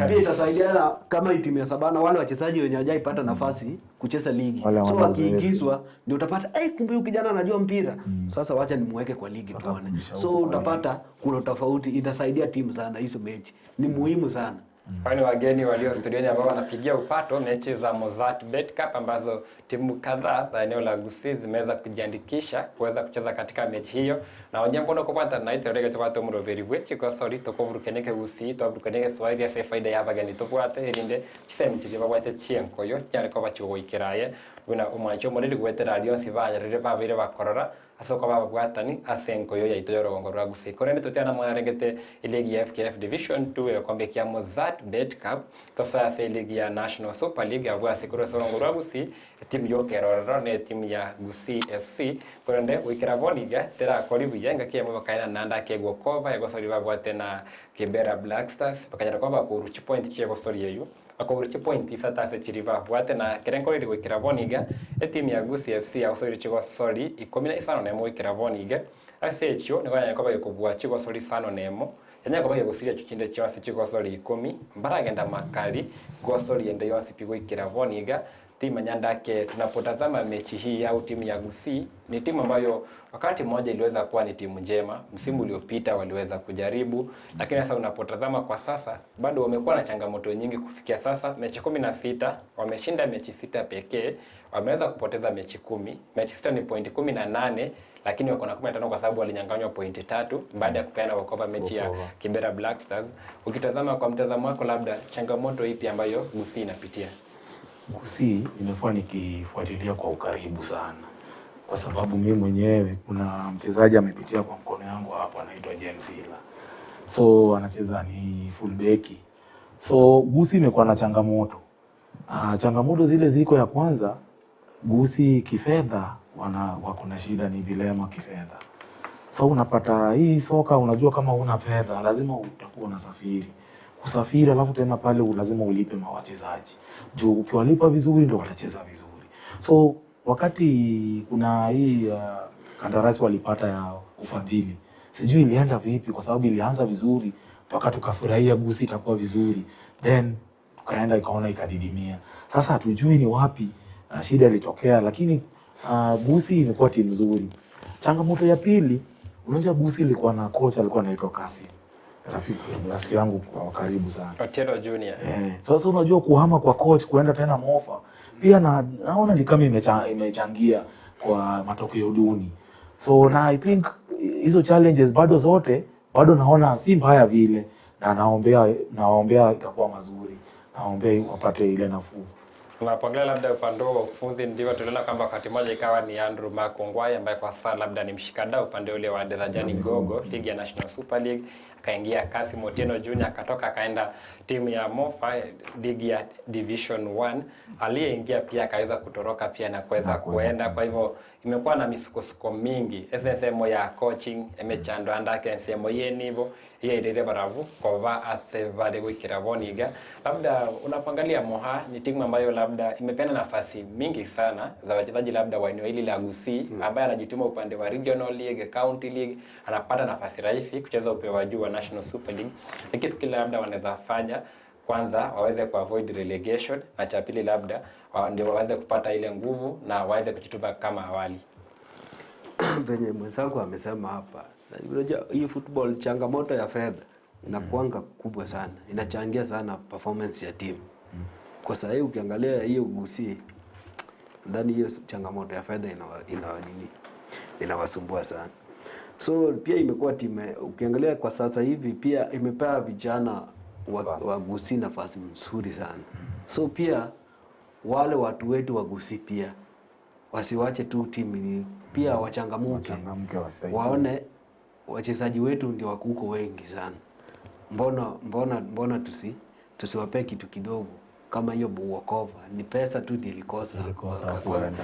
pia itasaidia kama timu ya Sabana wale wachezaji wenye hawajaipata nafasi kucheza ligi. So wakiingizwa ndio utapata kumbe huyu kijana anajua mpira. Sasa wacha nimweke kwa ligi tuone. So utapata kuna tofauti, itasaidia timu sana hizo mechi. Ni muhimu sana. Kwani wageni walio studioni ambao wanapigia upato mechi za Mozzart Bet Cup ambazo timu kadhaa za eneo la Gusii zimeweza kujiandikisha kuweza kucheza katika mechi hiyo, na wanyambo kwa kwanza na iterege twato muroveri bwechi kwa sauri tokovurukeneke Gusii twavurukeneke Swahili ase faida ya bageni tobwate erinde chisemchiri babwate chienkoyo cyari ko bachigoikiraye buna omwancho muriri gwetera alliance banyarire babire bakorora asoko babwatani asenko yo yaito yorogongo rwa Gusii korende tutiana mwarengete ligi ya FKF Division 2 ekombe kia Mozzart Bet Cup tosa ase ligi ya National Super League abwa sekuru sorongo rwa Gusii timu yo kerororo ne timu ya Gusii FC korende wikira boniga tera kori buyenga kia mabakaina nanda kegwo kova egosori babwate na Kibera Black Stars bakanyara kwa bakuru point chegosori yeyu akoburuche point isatase chiriba bwate na kerenko iri gwikira boniga etimu ya Gusii FC agosori chigosori 15 gwikira boniga ase echo nigo yanya koba gekobua chigosori 5 yanya koba gegosiria chinde chionse chigosori 10 mbaragenda makali gosori ende yonse pigwikira boniga timu nyandake. Tunapotazama mechi hii au timu ya Gusii ni timu ambayo wakati mmoja iliweza kuwa ni timu njema, msimu uliopita waliweza kujaribu, lakini sasa unapotazama kwa sasa bado wamekuwa na changamoto nyingi. Kufikia sasa mechi 16 wameshinda mechi 6 pekee, wameweza kupoteza mechi 10. Mechi 6 ni point 18, lakini wako na 15 kwa sababu walinyang'anywa pointi 3 baada ya kupeana walkover mechi ya Kibera Black Stars. Ukitazama kwa mtazamo wako, labda changamoto ipi ambayo Gusii inapitia? Gusii nimekuwa nikifuatilia kwa ukaribu sana, kwa sababu mimi mwenyewe kuna mchezaji amepitia kwa mkono yangu hapo, anaitwa James Hila. So anacheza ni full back. So Gusii imekuwa na changamoto. Changamoto zile ziko, ya kwanza Gusii kifedha wako na shida, ni vilema kifedha. So unapata hii soka, unajua kama una fedha lazima utakuwa unasafiri. Kusafiri alafu tena pale lazima ulipe mawachezaji. Juu ukiwalipa vizuri ndio watacheza vizuri. So wakati kuna hii kandarasi walipata ya ufadhili, sijui ilienda vipi, kwa sababu ilianza vizuri mpaka tukafurahia Gusii itakuwa vizuri, then tukaenda ikaona ikadidimia. Sasa hatujui ni wapi shida ilitokea, lakini Gusii imekuwa timu nzuri. Changamoto ya pili, unajua Gusii ilikuwa na kocha alikuwa anaitwa Kasi, rafiki yangu kwa karibu sana, Otieno Junior. Sasa unajua kuhama kwa coach kuenda tena Mofa pia naona ni kama imechangia kwa matokeo duni. So na I think hizo challenges bado zote bado naona si mbaya vile, na naombea itakuwa mazuri, naombea wapate ile nafuu. Tunapoangalia labda upande wa ufunzi, ndio tuliona kwamba wakati mmoja ikawa ni Andrew Makongwai ambaye kwa sasa labda ni mshikadau upande ule wa Darajani Gogo, ligi ya National Super League, akaingia Kasim Otieno Junior akatoka akaenda timu ya Mofa ligi ya Division 1, aliyeingia pia akaweza kutoroka pia na kuweza kuenda. Kwa hivyo imekuwa na misukosuko mingi SSM ya coaching emechando andake SSM yenibo yeye baravu kwa asevare gwikira boniga. Labda unapoangalia Moha ni timu ambayo labda imepeana nafasi mingi sana za wachezaji labda wa eneo hili la Gusii, ambaye anajituma upande wa Regional League, County League, anapata nafasi rahisi kucheza upeo wa juu wa National Super League. Ni kitu kile labda wanaweza fanya, kwanza waweze ku avoid relegation, na cha pili labda ndio waweze kupata ile nguvu na waweze kujituma kama awali. Venye mwenzangu amesema hapa, unajua hii football changamoto ya fedha inakuanga kubwa sana, inachangia sana performance ya timu. Kwa sasa ukiangalia hiyo Gusii, ndani hiyo changamoto ya fedha inawasumbua sana. So pia imekuwa timu, ukiangalia kwa sasa hivi pia imepea vijana wa Gusii nafasi nzuri sana. So pia wale watu wetu wa Gusii pia wasiwache tu timu ni pia wachangamuke, waone wachezaji wetu ndio wako wengi sana. Mbona tusiwape kitu kidogo kama hiyo walkover? Ni pesa tu nilikosa kuenda.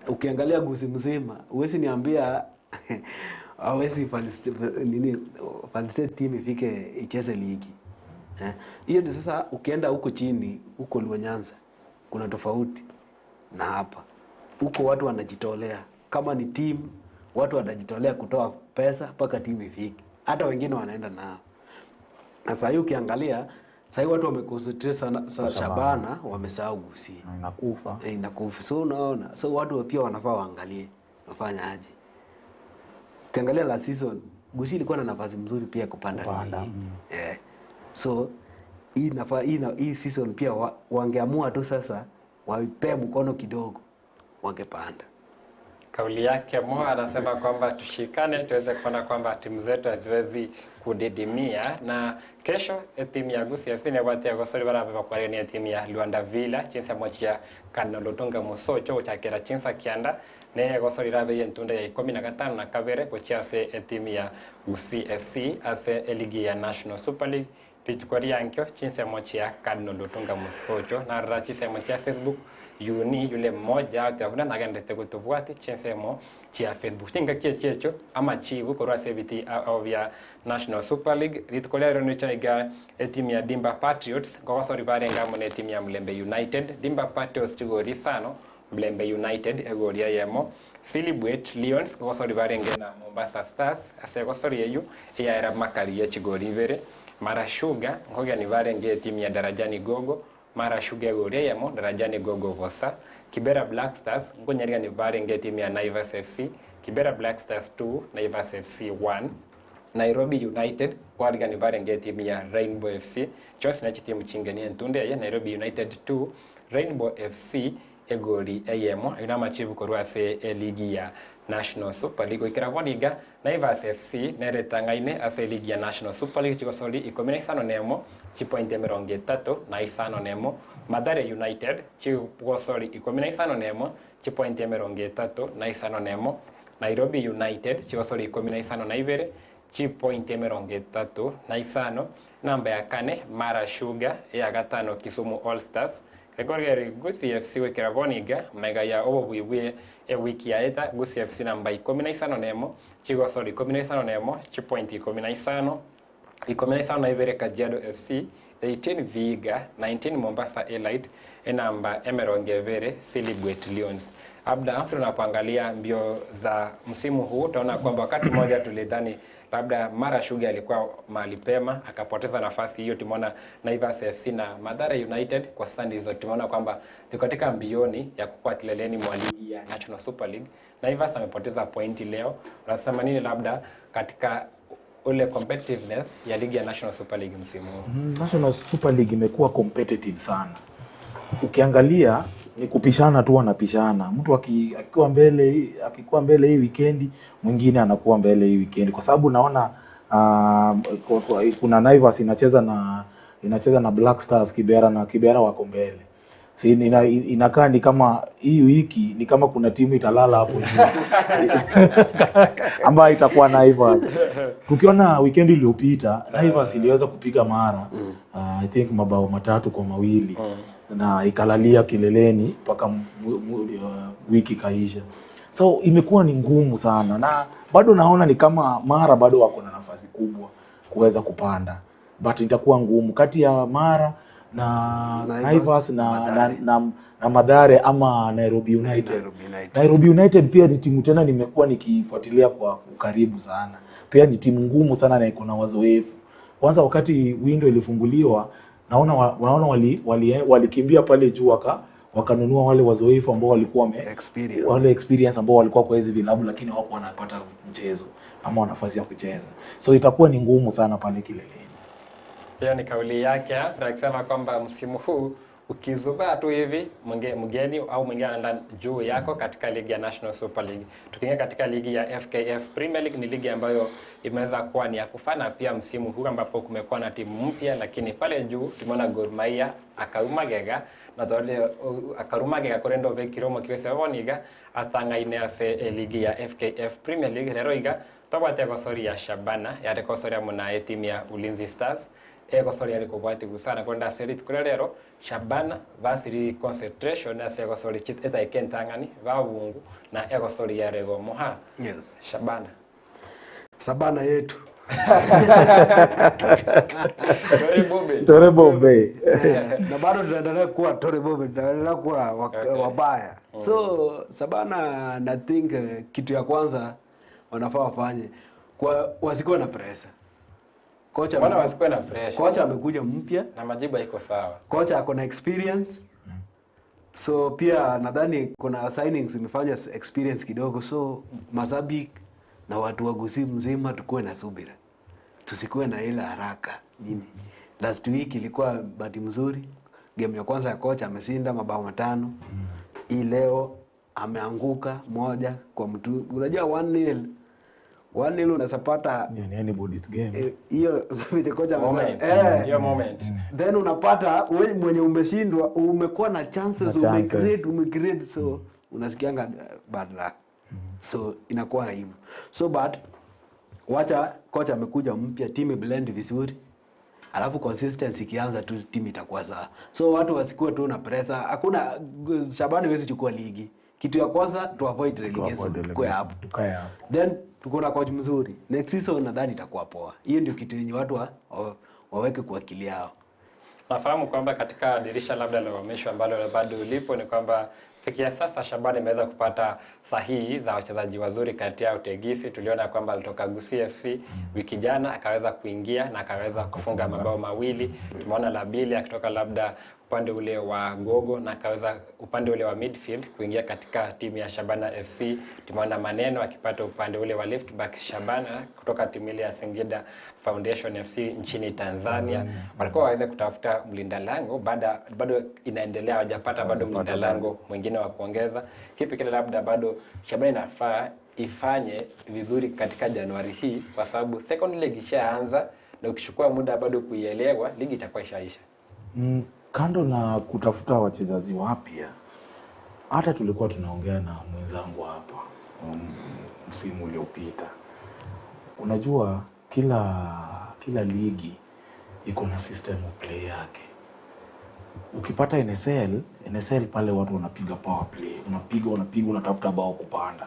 Ukiangalia Gusii mzima, huwezi niambia hawezi Palestine team ifike icheze ligi. Hiyo ndio sasa ukienda huko chini, huko Luo Nyanza kuna tofauti. na hapa. Huko watu wanajitolea, kama ni team watu wanajitolea kutoa pesa mpaka timu ifike, hata wengine wanaenda nao. Na sasa hivi ukiangalia sasa watu wameconcentrate sana Shabana, wamesahau Gusii. Inakufa. Inakufa. So unaona, so watu pia wanafaa waangalie wafanya aje. Ukiangalia last season Gusii ilikuwa na nafasi mzuri pia kupanda ligi. So hii hii season pia wangeamua tu sasa waipe mkono kidogo wangepanda. Kauli yake Mo anasema kwamba tushikane tuweze kuona kwamba timu zetu haziwezi kudidimia. Na kesho timu ya Gusii FC ni watia gosori bara kwa ni timu ya Luanda Villa chinsa moja Kanolotonga Musocho chakera chinsa kianda ne gosori rabe yentunda ya 15 na kabere kochiase timu ya Gusii FC ase ligi ya National Super League ritukori yankyo chinsa moja Kanolotonga Musocho na rachisa moja Facebook yuni yule mmoja atavuna nagendete kutubwati chinsemo chia Facebook tinga kiechecho ama chibu korwa CBT au vya National Super League ritkolea ronicha iga timu ya Dimba Patriots ngogosori barenga mune timu ya Mlembe United. Dimba Patriots chigori sano Mlembe United egoria yemo. Silibwet Lions ngogosori barenge na Mombasa Stars ase gosori yeyu ya era makari ya chigori ibere. Mara Sugar ngoga ni barenge timu ya Darajani Gogo. Mara Sugar goria yemo Darajani Gogo vosa. Kibera Black Stars ngonyariga ni barenge timu ya Naivas FC. Kibera Black Stars 2 Naivas FC 1. Nairobi United kwariga ni barenge timu ya Rainbow FC. Chose na timu chingeni ntunde ya Nairobi United 2 Rainbow FC egoli eyemo ina machivu korwa se ligi ya National Super League ikira boniga Naivas FC neretangaine ase ligi ya National Super League chikosoli 15 nemo chipoint 35 nemo. Mathare United chikosoli 15 nemo chipoint 35 nemo. Nairobi United chikosoli 15 na ibere chipoint 35. Namba ya kane Mara Sugar ya gatano Kisumu All Stars. Rekogeri Gusii FC wekera boniga mega ya obo bwibwe wiki ya eta Gusii FC namba 15 nemo chigosoli 15 nemo chipoint 15 15 na ibere Kajiado FC 18 Vihiga 19 Mombasa Elite enamba emerongevere Silibwet Lions. Abda Afro, unapoangalia mbio za msimu huu utaona kwamba wakati mmoja tulidhani labda Mara Sugar alikuwa mahali pema akapoteza nafasi hiyo. Tumeona Naivas FC na Mathare United kwa sasa ndizo tumeona kwamba ziko katika mbioni ya kukua kileleni mwa ligi ya National Super League. Naivas amepoteza pointi leo. Unasema nini labda katika ule competitiveness ya ligi ya National Super League msimu huu? National Super League imekuwa competitive sana. Ukiangalia ni kupishana tu, wanapishana. Mtu akiwa mbele hii weekend, mwingine anakuwa mbele hii weekend. Kwa sababu naona kuna Naivas inacheza na Black Stars Kibera, na Kibera wako mbele. Si inakaa ni kama hii wiki ni kama kuna timu italala hapo ambayo itakuwa Naivas. Tukiona weekend iliyopita Naivas iliweza kupiga Mara I think mabao 3-2 na ikalalia kileleni mpaka wiki kaisha. So imekuwa ni ngumu sana, na bado naona ni kama Mara bado wako na nafasi kubwa kuweza kupanda, but itakuwa ngumu kati ya Mara na Naivas na Mathare ama Nairobi United. Nairobi United pia ni timu tena nimekuwa nikifuatilia kwa ukaribu sana. Pia ni timu ngumu sana na iko na wazoefu. Kwanza wakati window ilifunguliwa naona walikimbia pale juu wakanunua wale wazoefu ambao walikuwa wale experience ambao walikuwa kwa hizi vilabu lakini hawakuwa wanapata mchezo ama nafasi ya kucheza. So itakuwa ni ngumu sana pale kileleni. Hiyo ni kauli yake Afra akisema kwamba msimu huu ukizubaa tu hivi mgeni au mwingine anaenda juu yako katika ligi ya National Super League. Tukiingia katika ligi ya FKF Premier League, ni ligi ambayo imeweza kuwa ni ya kufana pia msimu huu ambapo kumekuwa na timu mpya, lakini pale juu tumeona Gor Mahia akarumagega na zore akarumagega korendo bekiromo kiwese boniga atanga ine ase ligi ya FKF Premier League rero iga tobate gosori ya Shabana yare gosoria muna timu ya Ulinzi Stars egosori yari kobwati gusana kwenda serit kurerero Shabana basiri concentration ase egosori chit eta ikentangani babungu na egosori yarego moha. Yes. Shabana Shabana yetu Tore Bobe. Tore Bobe. Na bado tunaendelea kuwa Tore Bobe, tunaendelea kuwa wabaya. So Shabana na think kitu ya kwanza wanafaa wafanye kwa wasikuwe na pressure. Kocha Mbona wasikuwe na pressure? Kocha amekuja mpya na majibu haiko sawa. Kocha ako na experience. So pia nadhani kuna signings imefanya experience kidogo, so mashabiki na watu wa Gusii mzima tukuwe na subira, tusikuwe na ile haraka nini. Last week ilikuwa bahati mzuri, game ya kwanza ya kocha ameshinda mabao 5. Hii leo ameanguka moja kwa mtu. Unajua 1-0 1-0 unasapata anybody's game. Hiyo vile kocha Moment. amesema. Hiyo moment. Then unapata wewe mwenye umeshindwa umekuwa na chances, Na chances. umecreate, so unasikianga bad luck. So inakuwa hivyo. So but wacha kocha amekuja mpya, team blend vizuri. Alafu consistency ikianza tu timu itakuwa sawa. So watu wasikuwe tu na pressure. Hakuna Shabana hawezi chukua ligi. Kitu ya kwanza to avoid relegation, tukae hapo. Tukae hapo. Then tuko na coach mzuri. Next season nadhani itakuwa poa. Hiyo ndio kitu yenye watu waweke kwa akili yao. Nafahamu kwamba katika dirisha labda la uhamisho ambalo bado lipo ni kwamba kufikia sasa Shabana imeweza kupata sahihi za wachezaji wazuri, kati yao Tegisi. Tuliona kwamba alitoka Gusii FC wiki jana akaweza kuingia na akaweza kufunga mabao 2. Tumeona Labili akitoka labda upande ule wa Gogo na akaweza upande ule wa midfield kuingia katika timu ya Shabana FC. Tumeona Maneno akipata upande ule wa left back Shabana kutoka timu ile ya Singida Foundation FC nchini Tanzania. Walikuwa waweze kutafuta mlinda lango, bado inaendelea, hawajapata bado mlinda lango mwingine wa kuongeza. Kipi kile labda bado Shabana inafaa ifanye vizuri katika Januari hii, kwa sababu second leg ishaanza na ukichukua muda bado kuielewa ligi itakuwa ishaisha. Kando na kutafuta wachezaji wapya, hata tulikuwa tunaongea na mwenzangu hapa msimu uliopita. Unajua kila ligi iko na system of play yake. Ukipata NSL pale watu wanapiga power play, unapiga unatafuta bao kupanda.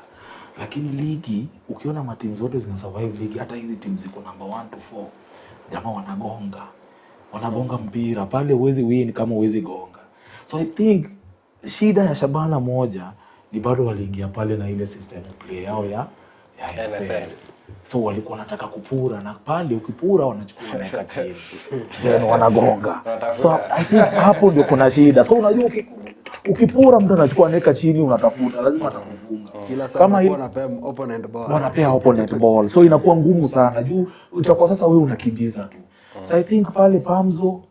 Lakini ligi ukiona matimu zote zina survive ligi, hata hizi timu ziko number 1 to 4, jamaa wanagonga mpira pale, huwezi win kama huwezi gonga. So I think shida ya Shabana moja ni bado waliingia pale na ile system of play yao ya NSL. So walikuwa wanataka kupura, na pale ukipura wanachukua wanaweka chini. Then wanagonga. So I think hapo ndio kuna shida. So unajua ukipura mtu anachukua anaweka chini, unatafuta lazima atakufunga. Kila saa Kama wanapea opponent ball. Wanapea opponent ball. So inakuwa ngumu sana juu itakuwa sasa wewe unakimbiza tu. So I think pale Pamzo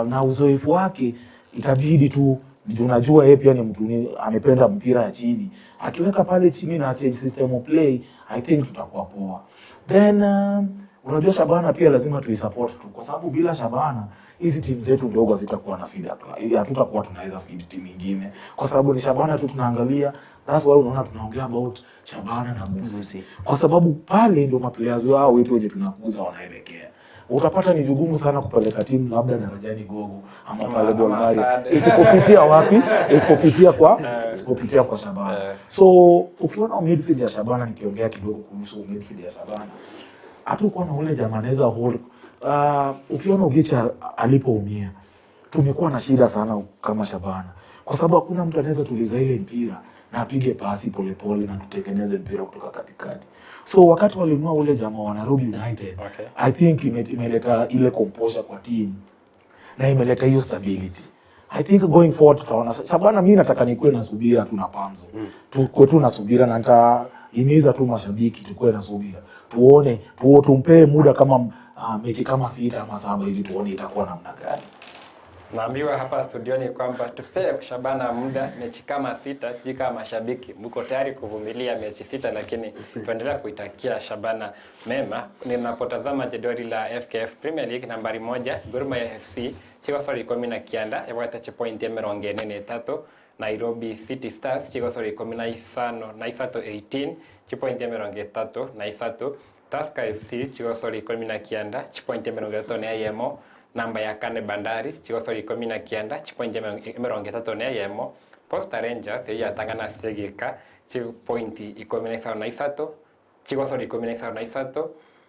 na uzoefu wake itabidi tu, unajua yeye pia ni mtu amependa mpira ya chini. Akiweka pale chini na change system of play, I think tutakuwa poa. Then unajua Shabana pia lazima tuisupport tu, kwa sababu bila Shabana hizi timu zetu ndogo zitakuwa na feed, hatutakuwa tunaweza feed timu nyingine, kwa sababu ni Shabana tu tunaangalia. That's why unaona tunaongea about Shabana na Gusii, kwa sababu pale ndio maplayers wao wetu wenye tunakuza wanaelekea. Utapata ni vigumu sana kupeleka timu labda darajani Gogo ama pale Gor Mahia isipopitia wapi? Isipopitia kwa Shabana. So ukiona midfield ya Shabana, nikiongea kidogo kuhusu midfield ya Shabana, hatukuwa na ule jamaa anaweza hold. Ukiona Ogicha alipoumia, tumekuwa na shida sana kama Shabana, kwa sababu hakuna mtu anaweza tuliza ile mpira na apige pasi polepole na tutengeneze mpira kutoka katikati. So wakati walinunua ule jamaa wa Nairobi United, okay, I think imeleta ile composure kwa team na imeleta hiyo stability. I think going forward tutaona Shabana. Mimi nataka nikuwe na subira tu na Pamzo. Tukue tu na subira, na nitahimiza tu mashabiki tukue na subira. Tuone, tumpee muda kama mechi kama 6 ama 7 hivi, tuone itakuwa namna gani. Naambiwa hapa studioni kwamba tupee Shabana muda mechi kama 6, sijui kama mashabiki mko tayari kuvumilia mechi 6, lakini tuendelea kuitakia Shabana mema. Ninapotazama jedwali la FKF Premier League, nambari 1 Gor Mahia FC chigosori 19 ebwate point 43, Nairobi City Stars chigosori 15 na isato 18 chipoint 33, Tusker FC chigosori 19 chipoint 31, namba ya kane Bandari chigosori 19 chipoint 31, Posta Rangers yatangana segeka chipoint 13 chigosori 13,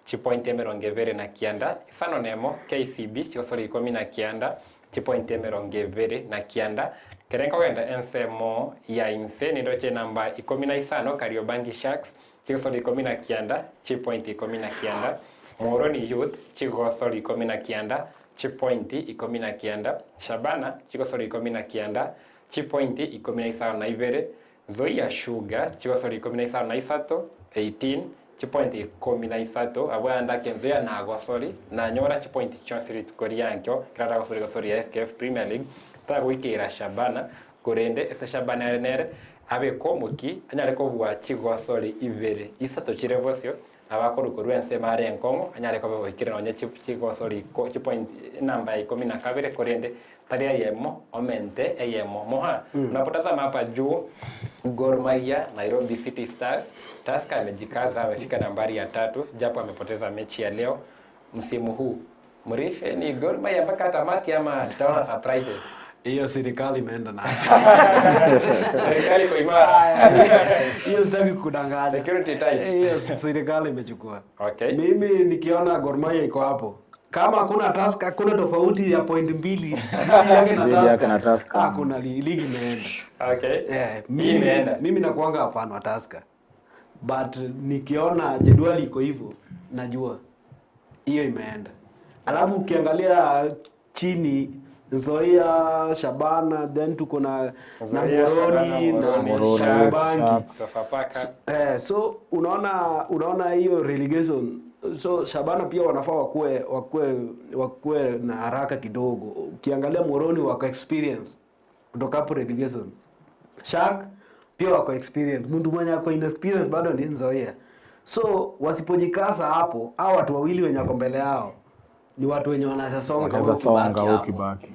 chipoint 29, isano nemo KCB chigosori 19 chipoint 29. Kerenka wenda ensemo ya inse nindoche namba 15 Kariobangi Sharks chigosori 19 chipoint 19, Moroni Youth chigosori 19 chipoint 19, Shabana chigosori 19 chipoint 12, Nzoia Sugar chigosori 13 18 chipoint 13 abwanda kenzoya na gosori na nyora chipoint chonsiri tukoriankyo kirara gosori gosori ya FKF Premier League tagwikira Shabana kurende ese Shabana nere abe komuki anyare kobwa chigosori ibere isato chirevosio abakorukorwa ense mare enkongo anyare kobwikira nonye chigosori chipoint namba 12 kurende taria yemo omente eyemo moha. Unapotazama hapa juu Gor Mahia, Nairobi City Stars, Tusker amejikaza amefika nambari ya 3 japo amepoteza mechi ya leo msimu huu. Mrife ni Gor Mahia mpaka tamati ama tutaona surprises? Hiyo serikali imeenda na. Serikali iko imara. Hiyo sitaki kudanganya. Security tight. Hiyo serikali imechukua. Okay. Mimi nikiona Gor Mahia iko hapo. Kama hakuna Tusker, hakuna tofauti ya point 2 yake na Tusker. Hakuna ligi imeenda. Okay. Yeah, mimi nakuanga fan wa Tusker. But nikiona jedwali iko hivyo, najua hiyo imeenda. Alafu ukiangalia chini Nzoia, Shabana, then tuko na Moroni na Moroni, Sofapaka. So unaona hiyo relegation. So Shabana pia wanafaa wakue na haraka kidogo. Ukiangalia Moroni wako experience kutoka hapo relegation. Shark pia wako experience. Mtu mwenye ako inexperience bado ni Nzoia. So wasipojikasa hapo, hao watu wawili wenye wako mbele yao ni watu wenye wanasonga ukibaki.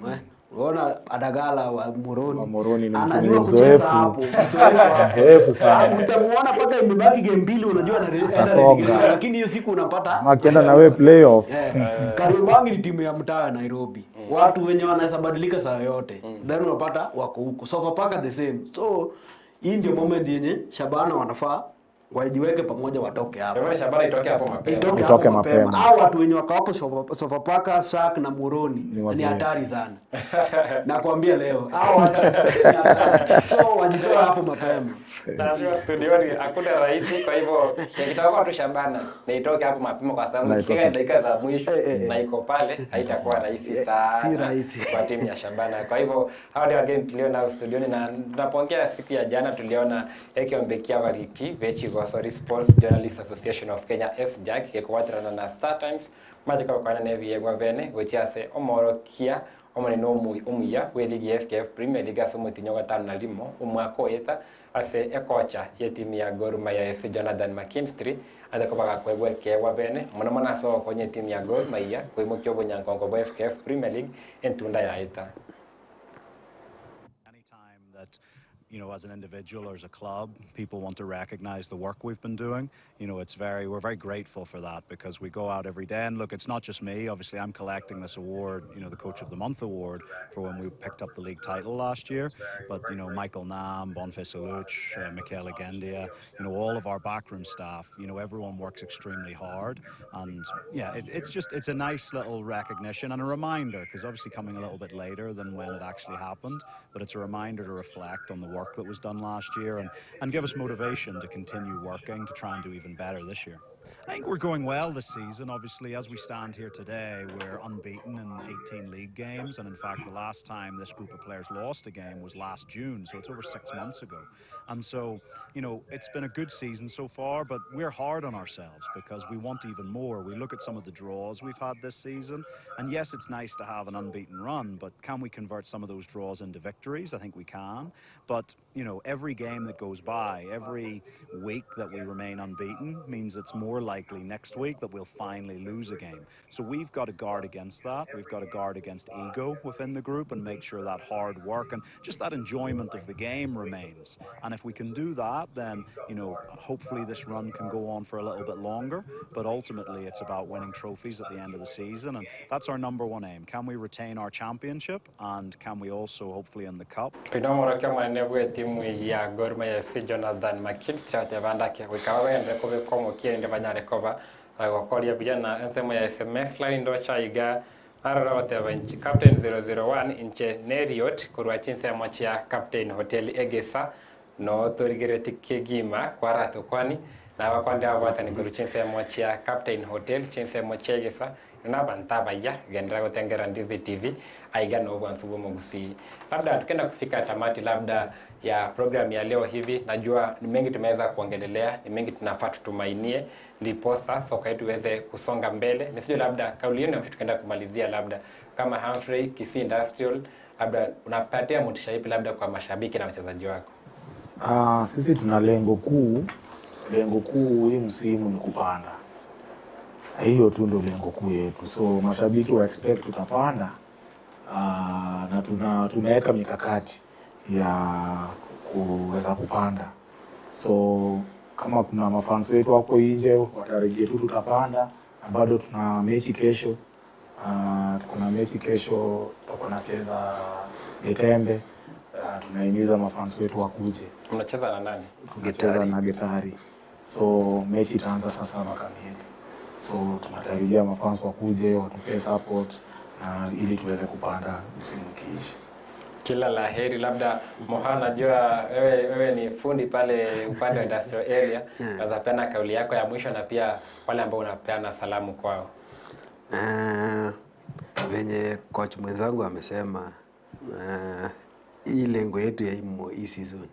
Unaona Adagala wa Moroni anajua kucheza hapo. Mzoefu sana. Utamuona paka imebaki game mbili unajua anaenda, lakini hiyo siku unapata akienda na wewe playoff. Kariobangi ni timu ya mtaa Nairobi. Watu wenye wanaweza badilika saa yote. Then unapata wako huko. Sofapaka the same. So hii ndio moment yenye Shabana wanafaa wajiweke pamoja watoke hapo. Ndio Shabana itoke hapo mapema. Itoke mapema. Hao watu wenye wako Sofapaka, Shark na Moroni ni hatari sana. Nakwambia leo. Hao watu ni hatari. So wajitoe hapo mapema. Ndio studioni hakuna rahisi, kwa hivyo nikitoka tu Shabana na itoke hapo mapema kwa sababu ikifika dakika za mwisho na iko pale haitakuwa rahisi sana. Si rahisi kwa timu ya Shabana. Kwa hivyo hao ndio wageni tuliona studioni, na tunapongea siku ya jana tuliona Ekiombekia Wariki Vechi Gosori Sports Journalists Association of Kenya SJAK kekuwatirana na Star Times majika kwana nebi bene gochiase omorokia omonene omuya we ligi FKF Premier League ase omotinyo gatano na rimo omwaka oeta ase ekocha ye timu ya Gor Mahia FC Jonathan McKinstry atekobaga kwegwa ekeegwa bene mono mono ase ogokonya etimu ya Gor Mahia koimokia obonyankongo bwa FKF Premier League entunda yaeta. You know, as an individual or as a club, people want to recognize the work we've been doing. You know, we're very grateful for that because we go out every day and look, it's not just me. Obviously, I'm collecting this award, you know, the Coach of the Month award for when we picked up the league title last year. But, you know, Michael Nam, Boniface Aluch, Mikel Agendia, you know, all of our backroom staff, you know, everyone works extremely hard. And yeah, it's a nice little recognition and a reminder, because obviously coming a little bit later than when it actually happened, but it's a reminder to reflect on the work that was done last year and give us motivation to continue working to try and do even better this year. I think we're going well this season. Obviously, as we stand here today, we're unbeaten in 18 league games. And in fact, the last time this group of players lost a game was last June, so it's over 6 months ago. And so, you know, it's been a good season so far, but we're hard on ourselves because we want even more. We look at some of the draws we've had this season, and yes, it's nice to have an unbeaten run, but can we convert some of those draws into victories? I think we can. But, you know, every game that goes by, every week that we remain unbeaten means it's more likely next week that we'll finally lose a game. So we've got to guard against that. We've got to guard against ego within the group and make sure that hard work and just that enjoyment of the game remains. And if we can do that, then, you know, hopefully this run can go on for a little bit longer. But ultimately, it's about winning trophies at the end of the season. And that's our number one aim. Can we retain our championship? And can we also hopefully in the cup? Timu ya Gor Mahia FC Jonathan McKinstry koba gokoria vijana ensemo ya SMS line ndo chaiga arora bateba Captain 001 inche Neriot korwa chinsemo chia Captain Hotel Egesa no torigereti kegima kwara tokwani na bakwande abwatani koru chinsemo chia Captain Hotel chinsemo chia Egesa na bantaba ya gendera gotengera Ndizi TV aiga no bwansu Mugusi. Labda tukenda kufika tamati labda ya program ya leo hivi, najua ni mengi tumeweza kuongelelea, ni mengi tunafaa tutumainie ndiposa soka yetu iweze kusonga mbele. Nisijue labda kauli yenu tukenda kumalizia, labda kama Humphrey Kisii Industrial, labda unapatia motisha ipi labda kwa mashabiki na wachezaji wako? Sisi tuna lengo kuu hii msimu ni kupanda. Hiyo tu ndio lengo kuu yetu. So mashabiki wa expect tutapanda, na tumeweka mikakati ya kuweza kupanda. So kama kuna mafans wetu wako nje watarejea tu tutapanda, na bado tuna mechi kesho. Kuna mechi kesho tutakuwa tunacheza Getembe. Tunahimiza mafans wetu wakuje. Mnacheza na nani? Tunacheza na Getari. So mechi itaanza saa 7 kamili. So tunatarajia mafans wakuje watupe support na ili tuweze kupanda msimu ukiisha. Kila la heri. Labda Moha, najua wewe ni fundi pale upande wa industrial area. Unaweza peana kauli yako ya mwisho na pia wale ambao unapeana salamu kwao. Venye coach mwenzangu amesema, hii lengo yetu ya hii season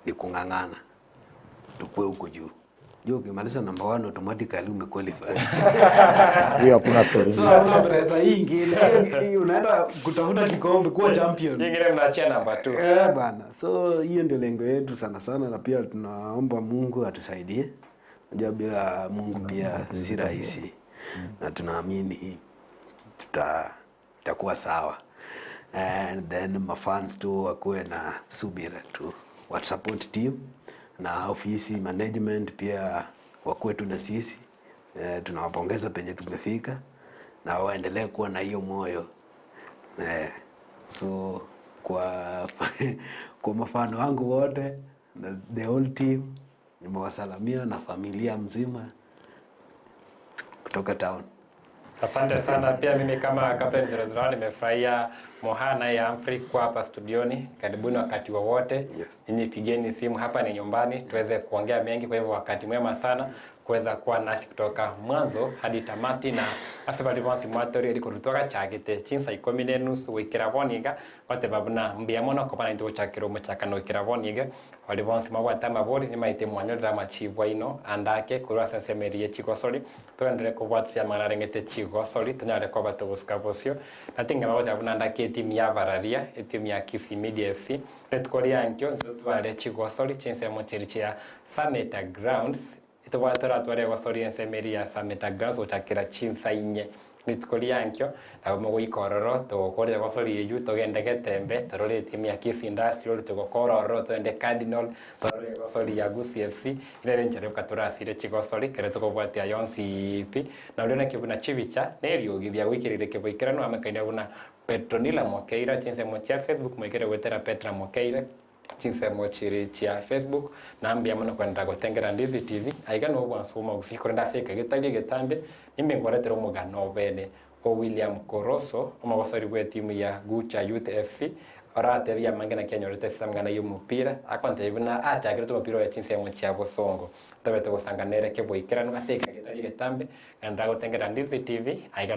ni kung'ang'ana tukue huko juu. Juu ukimaliza number 1 automatically umequalify. Hiyo hakuna story. So hakuna pressure hii ingine. Unaenda kutafuta kikombe kuwa champion. Nyingine mnaachia number 2. Bana. So hiyo ndio lengo yetu sana sana, na pia tunaomba Mungu atusaidie. Unajua bila Mungu pia si rahisi. Na tunaamini tutakuwa sawa. And then mafans tu wakuwe na subira tu, wat support team na ofisi management pia wakuwe tu na sisi. Tunawapongeza penye tumefika na waendelee kuwa na hiyo moyo. So kwa mafano wangu wote, the whole team nimewasalamia na familia mzima kutoka town. Asante sana. Pia mimi kama Captain 001 nimefurahia Moha na ya Humphrey kwa hapa studioni. Karibuni wakati wowote. Yes. Ninyi pigeni simu, hapa ni nyumbani tuweze kuongea mengi. Kwa hivyo wakati mwema sana kuweza kuwa nasi kutoka mwanzo hadi tamati, na asabali bonsi mwatori eri kurutoka chagite chinsa 10:30 wikira boniga wate babuna mbia mono kopana into chakiro muchakano wikira boniga wali bonsi mabwata mabori ni maite mwanyorera machibwa ino andake kurwa sensemerie chigosori tuendere kubwatsia manarengete chigosori tunyare ko batobuska bosio natinga mabwata abuna andake timu ya Bararia timu ya Kisii Media FC retkoria ankyo tware chigosori chinsa mocherichia Sameta Grounds itobwatora tware gosori ensemeri ya Sameta Grounds gochakira chinsa inye nitukoria ankyo nabo mogoikororo togokoria gosori eyu togende Getembe torore timu ya Kisii Industrial tugokororo twende Cardinal torore gosori ya Gusii FC irere nchere katurasire chigosori kere tokobwatia yonsi pi na uliona kibuna chibicha neriogi bya gwikirire keboikerano amakaina buna Petronila Mokeira chinsemo chia Facebook mwikere gwetera Petra Mokeira chinsemo chiri chia Facebook nambia muno kwenda gotengera Ndizi TV aiga no bwansuma gusikorenda seka getalie getambe nimbe ngwaretera omugano bene o William Koroso omogosori gwe timu ya Gucha Youth FC oratebia mangena kenyorete samgana y'umupira akwante buna achagire tumupira ya chinsemo chia bosongo tabete gosanganere keboikerano aseka getalie getambe ngenda gotengera Ndizi TV aiga.